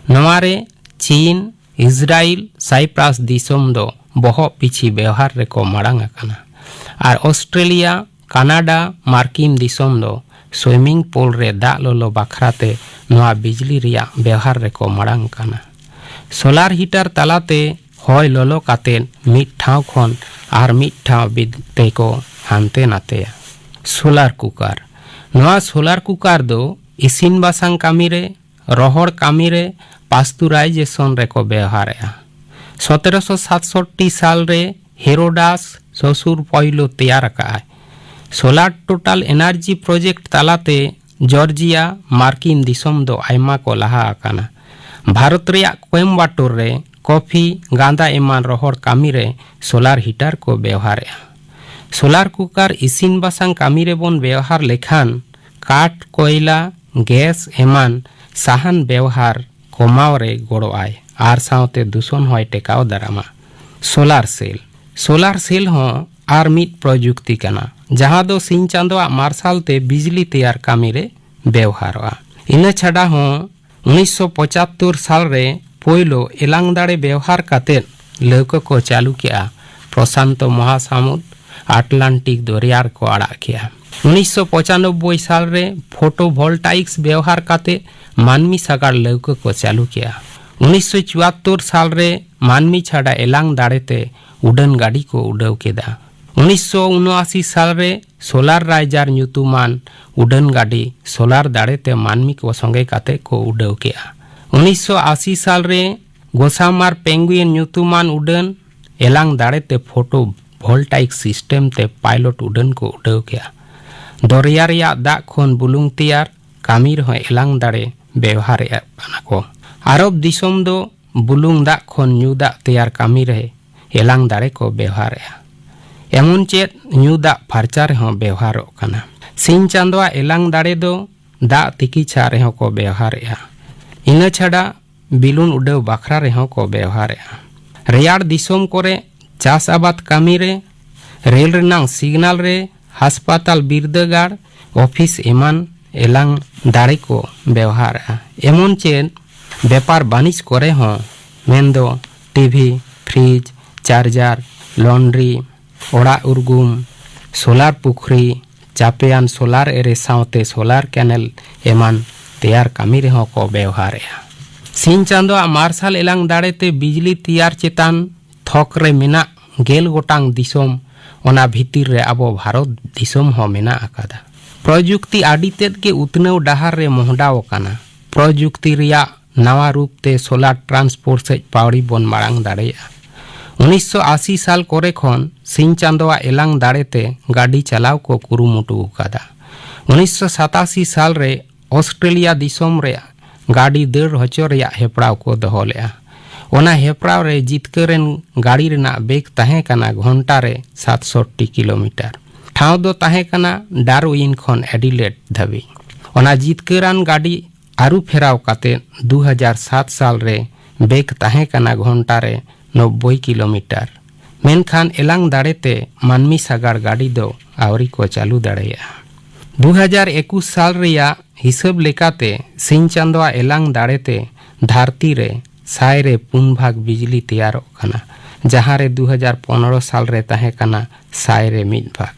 ᱱᱚᱣᱟ ᱨᱮ ᱪᱤᱱ, ᱤᱥᱨᱟᱭᱮᱞ, ᱥᱟᱭᱯᱨᱟᱥ ᱫᱤᱥᱚᱢ ᱫᱚ ᱵᱚᱦᱚᱜ ᱯᱤᱪᱷᱤ ᱵᱮᱣᱦᱟᱨ ᱨᱮᱠᱚ ᱢᱟᱲᱟᱝ ᱟᱠᱟᱱᱟ᱾ ᱟᱨ ᱚᱥᱴᱨᱮᱞᱤᱭᱟ, ᱠᱟᱱᱟᱰᱟ, ᱢᱟᱨᱠᱤᱱ ᱫᱤᱥᱚᱢ ᱫᱚ ᱥᱩᱭᱢᱤᱝ ᱯᱩᱞ ᱨᱮ ᱫᱟᱜ ᱞᱚᱞᱚ ᱵᱟᱠᱷᱨᱟ ᱛᱮ ᱱᱚᱣᱟ ᱵᱤᱡᱽᱞᱤ ᱨᱮᱭᱟᱜ ᱵᱮᱣᱦᱟᱨ ᱨᱮᱠᱚ ᱢᱟᱲᱟᱝ ᱠᱟᱱᱟ᱾ ᱥᱳᱞᱟᱨ ᱦᱤᱴᱟᱨ ᱛᱟᱞᱟᱛᱮ ᱦᱚᱭ ᱞᱚᱞᱚ ᱠᱟᱛᱮ ᱢᱤᱫ ᱴᱷᱟᱶ ᱠᱷᱚᱱ ᱟᱨ ᱢᱤᱫ ᱴᱷᱟᱶ ᱵᱤᱫ ᱛᱮᱠᱚ ᱦᱟᱱᱛᱮ ᱱᱟᱛᱮᱭᱟ᱾ ᱥᱳᱞᱟᱨ ᱠᱩᱠᱟᱨ, ᱱᱚᱣᱟ ᱥᱳᱞᱟᱨ ᱠᱩᱠᱟᱨ ᱫᱚ ᱤᱥᱤᱱ ᱵᱟᱥᱟᱝ ᱠᱟᱹᱢᱤ ᱨᱮ, ᱨᱚᱦᱚᱲ ᱠᱟᱹᱢᱤ ᱨᱮ, ᱯᱟᱥᱛᱩᱨᱟᱭᱡᱮᱥᱚᱱ ᱨᱮᱠᱚ ᱵᱮᱣᱦᱟᱨᱮᱜᱼᱟ᱾ ᱥᱚᱛᱮᱨᱚᱥᱚ ᱥᱟᱛᱥᱚᱴᱴᱤ ᱥᱟᱞ ᱨᱮ ᱦᱮᱨᱳᱰᱟᱥ ᱥᱚᱥᱩᱨ ᱯᱳᱭᱞᱳ ᱛᱮᱭᱟᱨ ᱟᱠᱟᱫᱼᱟᱭ᱾ ᱥᱳᱞᱟᱨ ᱴᱳᱴᱟᱞ ᱮᱱᱟᱨᱡᱤ ᱯᱨᱚᱡᱮᱠᱴ ᱛᱟᱞᱟᱛᱮ ᱡᱚᱨᱡᱤᱭᱟ, ᱢᱟᱨᱠᱤᱱ ᱫᱤᱥᱚᱢ ᱫᱚ ᱟᱭᱢᱟ ᱠᱚ ᱞᱟᱦᱟ ᱟᱠᱟᱱᱟ᱾ ᱵᱷᱟᱨᱚᱛ ᱨᱮᱭᱟᱜ ᱠᱳᱭᱮᱢᱵᱟᱴᱩᱨ ᱨᱮ ᱠᱚᱯᱷᱤ, ᱜᱟᱸᱫᱟ ᱮᱢᱟᱱ ᱨᱚᱦᱚᱲ ᱠᱟᱹᱢᱤ ᱨᱮ ᱥᱳᱞᱟᱨ ᱦᱤᱴᱟᱨ ᱠᱚ ᱵᱮᱣᱦᱟᱨᱮᱜᱼᱟ᱾ ᱥᱳᱞᱟᱨ ᱠᱩᱠᱟᱨ ᱤᱥᱤᱱ ᱵᱟᱥᱟᱝ ᱠᱟᱹᱢᱤ ᱨᱮᱵᱚᱱ ᱵᱮᱣᱦᱟᱨ ᱞᱮᱠᱷᱟᱱ ᱠᱟᱴ, ᱠᱚᱭᱞᱟ, ᱜᱮᱥ ᱮᱢᱟᱱ ᱥᱟᱦᱟᱱ ᱵᱮᱣᱦᱟᱨ ᱠᱚᱢᱟᱣ ᱨᱮ ᱜᱚᱲᱚᱜᱼᱟᱭ ᱟᱨ ᱥᱟᱶᱛᱮ ᱫᱩᱥᱚᱱ ᱦᱚᱸᱭ ᱴᱮᱠᱟᱣ ᱫᱟᱨᱟᱢᱟ᱾ ᱥᱳᱞᱟᱨ ᱥᱮᱞ, ᱥᱳᱞᱟᱨ ᱥᱮᱞ ᱦᱚᱸ ᱟᱨ ᱢᱤᱫ ᱯᱨᱚᱡᱩᱠᱛᱤ ᱠᱟᱱᱟ, ᱡᱟᱦᱟᱸ ᱫᱚ ᱥᱤᱧ ᱪᱟᱸᱫᱳᱣᱟᱜ ᱢᱟᱨᱥᱟᱞ ᱛᱮ ᱵᱤᱡᱽᱞᱤ ᱛᱮᱭᱟᱨ ᱠᱟᱹᱢᱤ ᱨᱮ ᱵᱮᱣᱦᱟᱨᱚᱜᱼᱟ᱾ ᱤᱱᱟᱹ ᱪᱷᱟᱰᱟ ᱦᱚᱸ ᱩᱱᱤᱥᱥᱚ ᱯᱚᱸᱪᱟᱛᱛᱳᱨ ᱥᱟᱞ ᱨᱮ ᱯᱳᱭᱞᱳ ᱮᱞᱟᱝ ᱫᱟᱲᱮ ᱵᱮᱣᱦᱟᱨ ᱠᱟᱛᱮ ᱞᱟᱹᱣᱠᱟᱹ ᱠᱚ ᱪᱟᱹᱞᱩ ᱠᱮᱜᱼᱟ᱾ ᱯᱨᱚᱥᱟᱱᱛᱚ ᱢᱚᱦᱟᱥᱟᱢᱩᱫ, ᱟᱴᱞᱟᱱᱴᱤᱠ ᱫᱚᱨᱭᱟ ᱨᱮᱠᱚ ᱟᱲᱟᱜ ᱠᱮᱜᱼᱟ᱾ ᱩᱱᱤᱥᱥᱚ ᱯᱚᱸᱪᱟᱱᱚᱵᱵᱳᱭ ᱥᱟᱞ ᱨᱮ ᱯᱷᱳᱴᱳ ᱵᱷᱚᱞᱴᱟᱭᱤᱠᱥ ᱵᱮᱣᱦᱟᱨ ᱠᱟᱛᱮ ᱢᱟᱹᱱᱢᱤ ᱥᱟᱜᱟᱲ ᱞᱟᱹᱣᱠᱟᱹ ᱠᱚ ᱪᱟᱹᱞᱩ ᱠᱮᱜᱼᱟ᱾ ᱩᱱᱤᱥᱥᱚ ᱪᱩᱣᱟᱛᱛᱳᱨ ᱥᱟᱞ ᱨᱮ ᱢᱟᱹᱱᱢᱤ ᱪᱷᱟᱰᱟ ᱮᱞᱟᱝ ᱫᱟᱲᱮ ᱛᱮ ᱩᱰᱟᱹᱱ ᱜᱟᱹᱰᱤ ᱠᱚ ᱩᱰᱟᱹᱣ ᱠᱮᱫᱟ᱾ ᱩᱱᱤᱥᱥᱚ ᱩᱱᱚᱟᱥᱤ ᱥᱟᱞ ᱨᱮ ᱥᱳᱞᱟᱨ ᱨᱟᱭᱡᱟᱨ ᱧᱩᱛᱩᱢᱟᱱ ᱩᱰᱟᱹᱱ ᱜᱟᱹᱰᱤ ᱥᱳᱞᱟᱨ ᱫᱟᱲᱮ ᱛᱮ ᱢᱟᱹᱱᱢᱤ ᱠᱚ ᱥᱚᱸᱜᱮ ᱠᱟᱛᱮ ᱠᱚ ᱩᱰᱟᱹᱣ ᱠᱮᱜᱼᱟ᱾ ᱩᱱᱤᱥᱥᱚ ᱟᱥᱤ ᱥᱟᱞ ᱨᱮ ᱜᱚᱥᱟᱢᱟᱨ ᱯᱮᱝᱜᱩᱭᱤᱱ ᱧᱩᱛᱩᱢᱟᱱ ᱩᱰᱟᱹᱱ ᱮᱞᱟᱝ ᱫᱟᱲᱮ ᱛᱮ ᱯᱷᱳᱴᱳ ᱵᱷᱚᱞᱴᱟᱭᱤᱠ ᱥᱤᱥᱴᱮᱢ ᱛᱮ ᱯᱟᱭᱞᱚᱴ ᱩᱰᱟᱹᱱ ᱠᱚ ᱩᱰᱟᱹᱣ ᱠᱮᱜᱼᱟ᱾ ᱫᱚᱨᱭᱟ ᱨᱮᱭᱟᱜ ᱫᱟᱜ ᱠᱷᱚᱱ ᱵᱩᱞᱩᱝ ᱛᱮᱭᱟᱨ ᱠᱟᱹᱢᱤ ᱨᱮᱦᱚᱸ ᱮᱞᱟᱝ ᱫᱟᱲᱮ ᱵᱮᱣᱦᱟᱨᱮᱫ ᱠᱟᱱᱟ ᱠᱚ᱾ ᱟᱨᱚᱵ ᱫᱤᱥᱚᱢ ᱫᱚ ᱵᱩᱞᱩᱝ ᱫᱟᱜ ᱠᱷᱚᱱ ᱧᱩ ᱫᱟᱜ ᱛᱮᱭᱟᱨ ᱠᱟᱹᱢᱤ ᱨᱮ ᱮᱞᱟᱝ ᱫᱟᱲᱮ ᱠᱚ ᱵᱮᱣᱦᱟᱨᱮᱫᱼᱟ᱾ ᱮᱢᱚᱱ ᱪᱮᱫ ᱧᱩ ᱫᱟᱜ ᱯᱷᱟᱨᱪᱟ ᱨᱮᱦᱚᱸ ᱵᱮᱣᱦᱟᱨᱚᱜ ᱠᱟᱱᱟ᱾ ᱥᱤᱧ ᱪᱟᱸᱫᱚᱣᱟᱜ ᱮᱞᱟᱝ ᱫᱟᱲᱮ ᱫᱚ ᱫᱟᱜ ᱛᱤᱠᱤᱪᱷᱟ ᱨᱮᱦᱚᱸ ᱠᱚ ᱵᱮᱣᱦᱟᱨᱮᱫᱼᱟ᱾ ᱤᱱᱟᱹ ᱪᱷᱟᱰᱟ ᱵᱤᱞᱩᱱ ᱩᱰᱟᱹᱣ ᱵᱟᱠᱷᱨᱟ ᱨᱮᱦᱚᱸ ᱠᱚ ᱵᱮᱣᱦᱟᱨᱮᱫᱼᱟ᱾ ᱨᱮᱭᱟᱲ ᱫᱤᱥᱚᱢ ᱠᱚᱨᱮ ᱪᱟᱥ ᱟᱵᱟᱫ ᱠᱟᱹᱢᱤ ᱨᱮ, ᱨᱮᱞ ᱨᱮᱱᱟᱝ ᱥᱤᱜᱽᱱᱟᱞ ᱨᱮ, ᱦᱟᱥᱯᱟᱛᱟᱞ, ᱵᱤᱨᱫᱟᱹᱜᱟᱲ, ᱚᱯᱷᱤᱥ ᱮᱢᱟᱱ ᱮᱞᱟᱝ ᱫᱟᱲᱮ ᱠᱚ ᱵᱮᱣᱦᱟᱨᱮᱫᱼᱟ᱾ ᱮᱢᱚᱱ ᱪᱮᱫ ᱵᱮᱯᱟᱨ ᱵᱟᱹᱱᱤᱡᱽ ᱠᱚᱨᱮ ᱦᱚᱸ, ᱢᱮᱱᱫᱚ ᱴᱤᱵᱷᱤ, ᱯᱷᱨᱤᱡᱽ, ᱪᱟᱨᱡᱟᱨ, ᱞᱚᱱᱰᱨᱤ, ᱚᱲᱟᱜ ᱩᱨᱜᱩᱢ, ᱥᱳᱞᱟᱨ ᱯᱩᱠᱷᱨᱤ, ᱪᱟᱯᱮᱭᱟᱱ ᱥᱳᱞᱟᱨ ᱮᱨᱮ ᱥᱟᱶᱛᱮ ᱥᱳᱞᱟᱨ ᱠᱮᱱᱮᱞ ᱮᱢᱟᱱ ᱛᱮᱭᱟᱨ ᱠᱟᱹᱢᱤ ᱨᱮᱦᱚᱸ ᱠᱚ ᱵᱮᱣᱦᱟᱨᱮᱫᱼᱟ᱾ ᱥᱤᱧ ᱪᱟᱸᱫᱚᱣᱟᱜ ᱢᱟᱨᱥᱟᱞ ᱮᱞᱟᱝ ᱫᱟᱲᱮᱛᱮ ᱵᱤᱡᱽᱞᱤ ᱛᱮᱭᱟᱨ ᱪᱮᱛᱟᱱ ᱛᱷᱚᱠ ᱨᱮ ᱢᱮᱱᱟᱜ ᱜᱮᱞ ᱜᱚᱴᱟᱝ ᱫᱤᱥᱚᱢ, ᱚᱱᱟ ᱵᱷᱤᱛᱤᱨ ᱨᱮ ᱟᱵᱚ ᱵᱷᱟᱨᱚᱛ ᱫᱤᱥᱚᱢ ᱦᱚᱸ ᱢᱮᱱᱟᱜ ᱟᱠᱟᱫᱟ᱾ ᱯᱨᱚᱡᱩᱠᱛᱤ ᱟᱹᱰᱤ ᱛᱮᱫ ᱜᱮ ᱩᱛᱱᱟᱹᱣ ᱰᱟᱦᱟᱨ ᱨᱮ ᱢᱚᱦᱰᱟᱣ ᱟᱠᱟᱱᱟ᱾ ᱯᱨᱚᱡᱩᱠᱛᱤ ᱨᱮᱭᱟᱜ ᱱᱟᱣᱟ ᱨᱩᱯ ᱛᱮ ᱥᱳᱞᱟᱨ ᱴᱨᱟᱱᱥᱯᱳᱨᱴ ᱥᱮᱫ ᱯᱟᱹᱣᱲᱤ ᱵᱚᱱ ᱢᱟᱲᱟᱝ ᱫᱟᱲᱮᱭᱟᱜᱼᱟ᱾ ᱩᱱᱤᱥᱥᱚ ᱟᱥᱤ ᱥᱟᱞ ᱠᱚᱨᱮ ᱠᱷᱚᱱ ᱥᱤᱧ ᱪᱟᱸᱫᱚᱣᱟᱜ ᱮᱞᱟᱝ ᱫᱟᱲᱮ ᱛᱮ ᱜᱟᱹᱰᱤ ᱪᱟᱞᱟᱣ ᱠᱚ ᱠᱩᱨᱩᱢᱩᱴᱩ ᱟᱠᱟᱫᱟ᱾ ᱩᱱᱤᱥᱥᱚ ᱥᱟᱛᱟᱥᱤ ᱥᱟᱞ ᱨᱮ ᱚᱥᱴᱨᱮᱞᱤᱭᱟ ᱫᱤᱥᱚᱢ ᱨᱮ ᱜᱟᱹᱰᱤ ᱫᱟᱹᱲ ᱦᱚᱪᱚ ᱨᱮᱭᱟᱜ ᱦᱮᱯᱨᱟᱣ ᱠᱚ ᱫᱚᱦᱚ ᱞᱮᱫᱼᱟ᱾ ᱚᱱᱟ ᱦᱮᱯᱨᱟᱣ ᱨᱮ ᱡᱤᱛᱠᱟᱹᱨᱮᱱ ᱜᱟᱹᱰᱤ ᱨᱮᱱᱟᱜ ᱵᱮᱜᱽ ᱛᱟᱦᱮᱸ ᱠᱟᱱᱟ ᱜᱷᱚᱱᱴᱟ ᱨᱮ ᱥᱟᱛᱥᱚᱴᱤ ᱠᱤᱞᱳᱢᱤᱴᱟᱨ᱾ ᱴᱷᱟᱶ ᱫᱚ ᱛᱟᱦᱮᱸ ᱠᱟᱱᱟ ᱰᱟᱨᱣᱤᱱ ᱠᱷᱚᱱ ᱮᱰᱤᱞᱮᱰ ᱫᱷᱟᱹᱵᱤᱡ᱾ ᱚᱱᱟ ᱡᱤᱛᱠᱟᱹᱨᱟᱱ ᱜᱟᱹᱰᱤ ᱟᱹᱨᱩ ᱯᱷᱮᱨᱟᱣ ᱠᱟᱛᱮ ᱫᱩ ᱦᱟᱡᱟᱨ ᱥᱟᱛ ᱥᱟᱞ ᱨᱮ ᱵᱮᱜᱽ ᱛᱟᱦᱮᱸ ᱠᱟᱱᱟ ᱜᱷᱚᱱᱴᱟ ᱨᱮ ᱱᱚᱵᱵᱳᱭ ᱠᱤᱞᱳᱢᱤᱴᱟᱨ᱾ ᱢᱮᱱᱠᱷᱟᱱ ᱮᱞᱟᱝ ᱫᱟᱲᱮ ᱛᱮ ᱢᱟᱹᱱᱢᱤ ᱥᱟᱜᱟᱲ ᱜᱟᱹᱰᱤ ᱫᱚ ᱟᱹᱣᱨᱤ ᱠᱚ ᱪᱟᱹᱞᱩ ᱫᱟᱲᱮᱭᱟᱜᱼᱟ᱾ ᱫᱩ ᱦᱟᱡᱟᱨ ᱮᱠᱩᱥ ᱥᱟᱞ ᱨᱮᱭᱟᱜ ᱦᱤᱥᱟᱹᱵ ᱞᱮᱠᱟᱛᱮ ᱥᱤᱧ ᱪᱟᱸᱫᱚᱣᱟᱜ ᱮᱞᱟᱝ ᱫᱟᱲᱮ ᱛᱮ ᱫᱷᱟᱹᱨᱛᱤ ᱨᱮ ᱥᱟᱭ ᱨᱮ ᱯᱩᱱ ᱵᱷᱟᱜᱽ ᱵᱤᱡᱽᱞᱤ ᱛᱮᱭᱟᱨᱚᱜ ᱠᱟᱱᱟ, ᱡᱟᱦᱟᱸ ᱨᱮ ᱫᱩ ᱦᱟᱡᱟᱨ ᱯᱚᱱᱨᱚ ᱥᱟᱞ ᱨᱮ ᱛᱟᱦᱮᱸ ᱠᱟᱱᱟ ᱥᱟᱭ ᱨᱮ ᱢᱤᱫ ᱵᱷᱟᱜᱽ᱾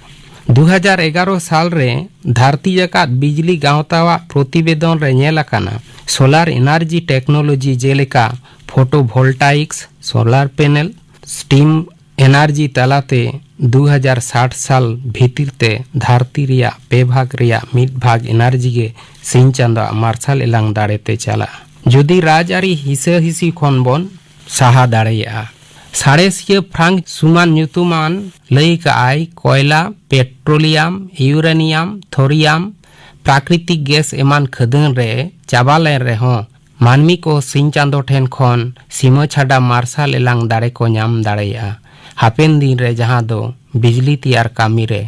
ᱫᱩ ᱦᱟᱡᱟᱨ ᱮᱜᱟᱨᱚ ᱥᱟᱞ ᱨᱮ ᱫᱷᱟᱹᱨᱛᱤ ᱡᱟᱠᱟᱛ ᱵᱤᱡᱽᱞᱤ ᱜᱟᱶᱛᱟᱣᱟᱜ ᱯᱨᱚᱛᱤᱵᱮᱫᱚᱱ ᱨᱮ ᱧᱮᱞ ᱟᱠᱟᱱᱟ, solar energy technology ᱡᱮᱞᱮᱠᱟ photovoltaics, solar panel, steam energy ᱛᱟᱞᱟᱛᱮ ᱫᱩ ᱦᱟᱡᱟᱨ ᱥᱟᱴ ᱥᱟᱞ ᱵᱷᱤᱛᱤᱨ ᱛᱮ ᱫᱷᱟᱹᱨᱛᱤ ᱨᱮᱭᱟᱜ ᱯᱮ ᱵᱷᱟᱜᱽ ᱨᱮᱭᱟᱜ ᱢᱤᱫ ᱵᱷᱟᱜᱽ energy ᱜᱮ ᱥᱤᱧ ᱪᱟᱸᱫᱳᱣᱟᱜ ᱢᱟᱨᱥᱟᱞ ᱮᱞᱟᱝ ᱫᱟᱲᱮᱛᱮ ᱪᱟᱞᱟᱜᱼᱟ᱾ ᱡᱩᱫᱤ ᱨᱟᱡᱽᱟᱹᱨᱤ ᱦᱤᱥᱟᱹᱦᱤᱥᱤ ᱠᱷᱚᱱ ᱵᱚᱱ ᱥᱟᱦᱟ ᱫᱟᱲᱮᱭᱟᱜᱼᱟ᱾ ᱥᱟᱬᱮᱥᱤᱭᱟᱹ ᱯᱷᱨᱟᱝᱠ ᱥᱩᱢᱟᱱ ᱧᱩᱛᱩᱢᱟᱱ ᱞᱟᱹᱭ ᱠᱟᱜᱼᱟᱭ, ᱠᱚᱭᱞᱟ, ᱯᱮᱴᱨᱳᱞᱤᱭᱟᱢ, ᱤᱭᱩᱨᱮᱱᱤᱭᱟᱢ, ᱛᱷᱳᱨᱤᱭᱟᱢ, ᱯᱨᱟᱠᱨᱤᱛᱤᱠ ᱜᱮᱥ ᱮᱢᱟᱱ ᱠᱷᱟᱹᱫᱟᱹᱱ ᱨᱮ ᱪᱟᱵᱟ ᱞᱮᱱ ᱨᱮᱦᱚᱸ, ᱢᱟᱹᱱᱢᱤ ᱠᱚ ᱥᱤᱧ ᱪᱟᱸᱫᱚ ᱴᱷᱮᱱ ᱠᱷᱚᱱ ᱥᱤᱢᱟᱹ ᱪᱷᱟᱰᱟ ᱢᱟᱨᱥᱟᱞ ᱮᱞᱟᱝ ᱫᱟᱲᱮ ᱠᱚ ᱧᱟᱢ ᱫᱟᱲᱮᱭᱟᱜᱼᱟ, ᱦᱟᱯᱮᱱ ᱫᱤᱱ ᱨᱮ ᱡᱟᱦᱟᱸ ᱫᱚ ᱵᱤᱡᱽᱞᱤ ᱛᱮᱭᱟᱨ ᱠᱟᱹᱢᱤ ᱨᱮ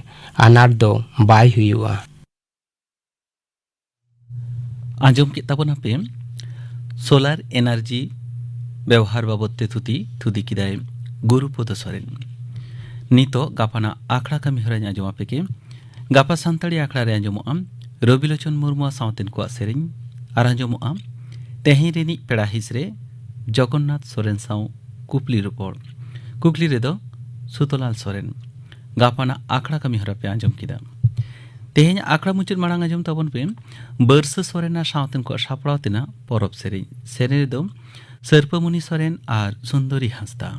ᱟᱱᱟᱴ ᱫᱚ ᱵᱟᱭ ᱦᱩᱭᱩᱜᱼᱟ᱾ ᱟᱸᱡᱚᱢ ᱠᱮᱫ ᱛᱟᱵᱚᱱᱟᱯᱮ ᱥᱳᱞᱟᱨ ᱮᱱᱟᱨᱡᱤ ᱵᱮᱣᱦᱟᱨ ᱵᱟᱵᱚᱫ ᱛᱮ ᱛᱷᱩᱛᱤ, ᱛᱷᱩᱛᱤ ᱠᱮᱫᱟᱭ ᱜᱩᱨᱩᱯᱚᱫᱚ ᱥᱚᱨᱮᱱ᱾ ᱱᱤᱛᱚᱜ ᱜᱟᱯᱟᱱᱟᱜ ᱟᱠᱷᱲᱟ ᱠᱟᱹᱢᱤ ᱦᱚᱨᱟᱧ ᱟᱸᱡᱚᱢ ᱟᱯᱮ ᱜᱮ᱾ ᱜᱟᱯᱟ ᱥᱟᱱᱛᱟᱲᱤ ᱟᱠᱷᱲᱟ ᱨᱮ ᱟᱸᱡᱚᱢᱚᱜᱼᱟ ᱨᱚᱵᱤᱞᱳᱪᱚᱱ ᱢᱩᱨᱢᱩᱣᱟᱜ ᱥᱟᱶᱛᱮᱱ ᱠᱚᱣᱟᱜ ᱥᱮᱨᱮᱧ, ᱟᱨ ᱟᱸᱡᱚᱢᱚᱜᱼᱟ ᱛᱮᱦᱮᱧ ᱨᱤᱱᱤᱡ ᱯᱮᱲᱟ ᱦᱤᱸᱥ ᱨᱮ ᱡᱚᱜᱚᱱᱱᱟᱛᱷ ᱥᱚᱨᱮᱱ ᱥᱟᱶ ᱠᱩᱠᱞᱤ ᱨᱚᱯᱚᱲ᱾ ᱠᱩᱠᱞᱤ ᱨᱮᱫᱚ ᱥᱩᱛᱚᱞᱟᱞ ᱥᱚᱨᱮᱱ᱾ ᱜᱟᱯᱟᱱᱟᱜ ᱟᱠᱷᱲᱟ ᱠᱟᱹᱢᱤ ᱦᱚᱨᱟ ᱯᱮ ᱟᱸᱡᱚᱢ ᱠᱮᱫᱟ᱾ ᱛᱮᱦᱮᱧ ᱟᱠᱷᱲᱟ ᱢᱩᱪᱟᱹᱫ ᱢᱟᱲᱟᱝ ᱟᱸᱡᱚᱢ ᱛᱟᱵᱚᱱ ᱯᱮ ᱵᱟᱹᱨᱥᱟᱹ ᱥᱚᱨᱮᱱᱟᱜ ᱥᱟᱶᱛᱮᱱ ᱠᱚᱣᱟᱜ ᱥᱟᱯᱲᱟᱣ ᱛᱮᱱᱟᱜ ᱯᱚᱨᱚᱵᱽ ᱥᱮᱨᱮᱧ᱾ ᱥᱮᱨᱮᱧ ᱨᱮᱫᱚ ᱥᱟᱹᱨᱯᱟᱹᱢᱩᱱᱤ ᱥᱚᱨᱮᱱ ᱟᱨ ᱥᱩᱱᱫᱚᱨᱤ ᱦᱟᱸᱥᱫᱟ᱾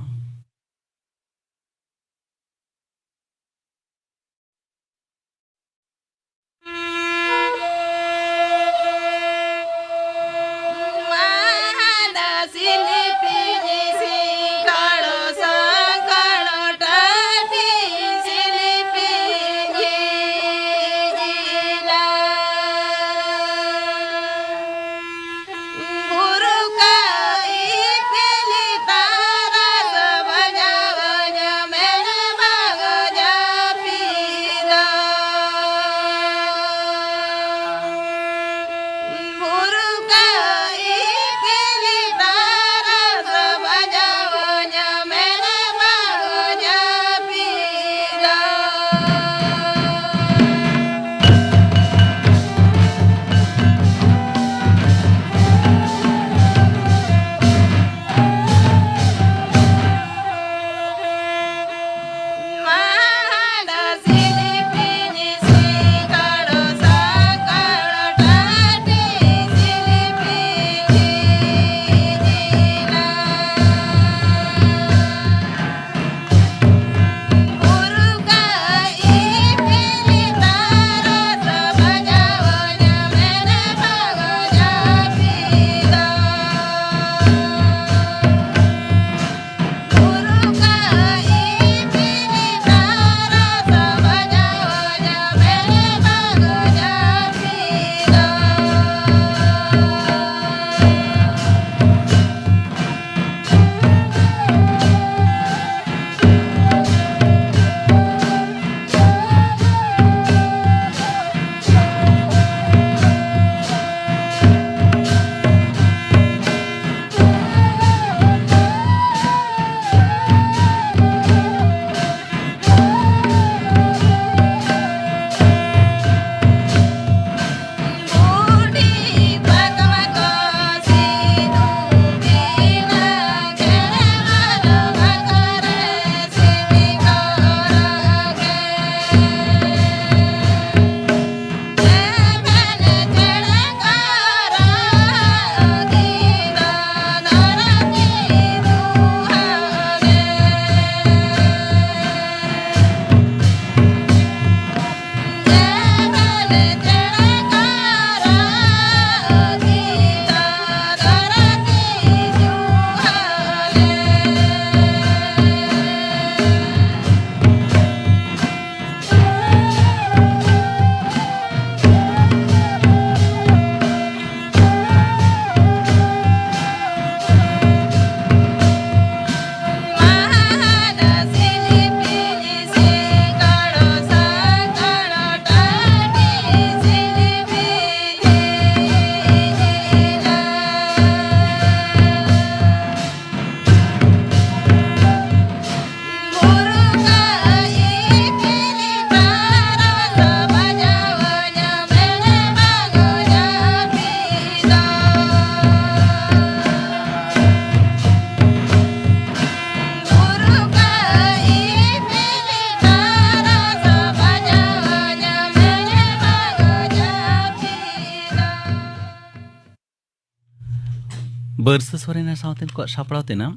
ᱵᱟᱹᱨᱥᱟᱹ ᱥᱚᱨᱮᱱ ᱟᱨ ᱥᱟᱶᱛᱮᱱ ᱠᱚᱣᱟᱜ ᱥᱟᱯᱲᱟᱣ ᱛᱮᱱᱟᱜ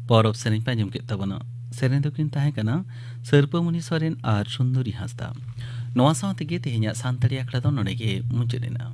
ᱯᱚᱨᱚᱵᱽ ᱥᱮᱨᱮᱧ ᱯᱮ ᱟᱸᱡᱚᱢ ᱠᱮᱫ ᱛᱟᱵᱚᱱᱟ᱾ ᱥᱮᱨᱮᱧ ᱫᱚᱠᱤᱱ ᱛᱟᱦᱮᱸ ᱠᱟᱱᱟ ᱥᱟᱹᱨᱯᱟᱹᱢᱩᱱᱤ ᱥᱚᱨᱮᱱ ᱟᱨ ᱥᱩᱱᱫᱚᱨᱤ ᱦᱟᱸᱥᱫᱟ᱾ ᱱᱚᱣᱟ ᱥᱟᱶ ᱛᱮᱜᱮ ᱛᱮᱦᱮᱧᱟᱜ ᱥᱟᱱᱛᱟᱲᱤ ᱟᱠᱷᱲᱟ ᱫᱚ ᱱᱚᱰᱮ ᱜᱮ ᱢᱩᱪᱟᱹᱫ ᱮᱱᱟ᱾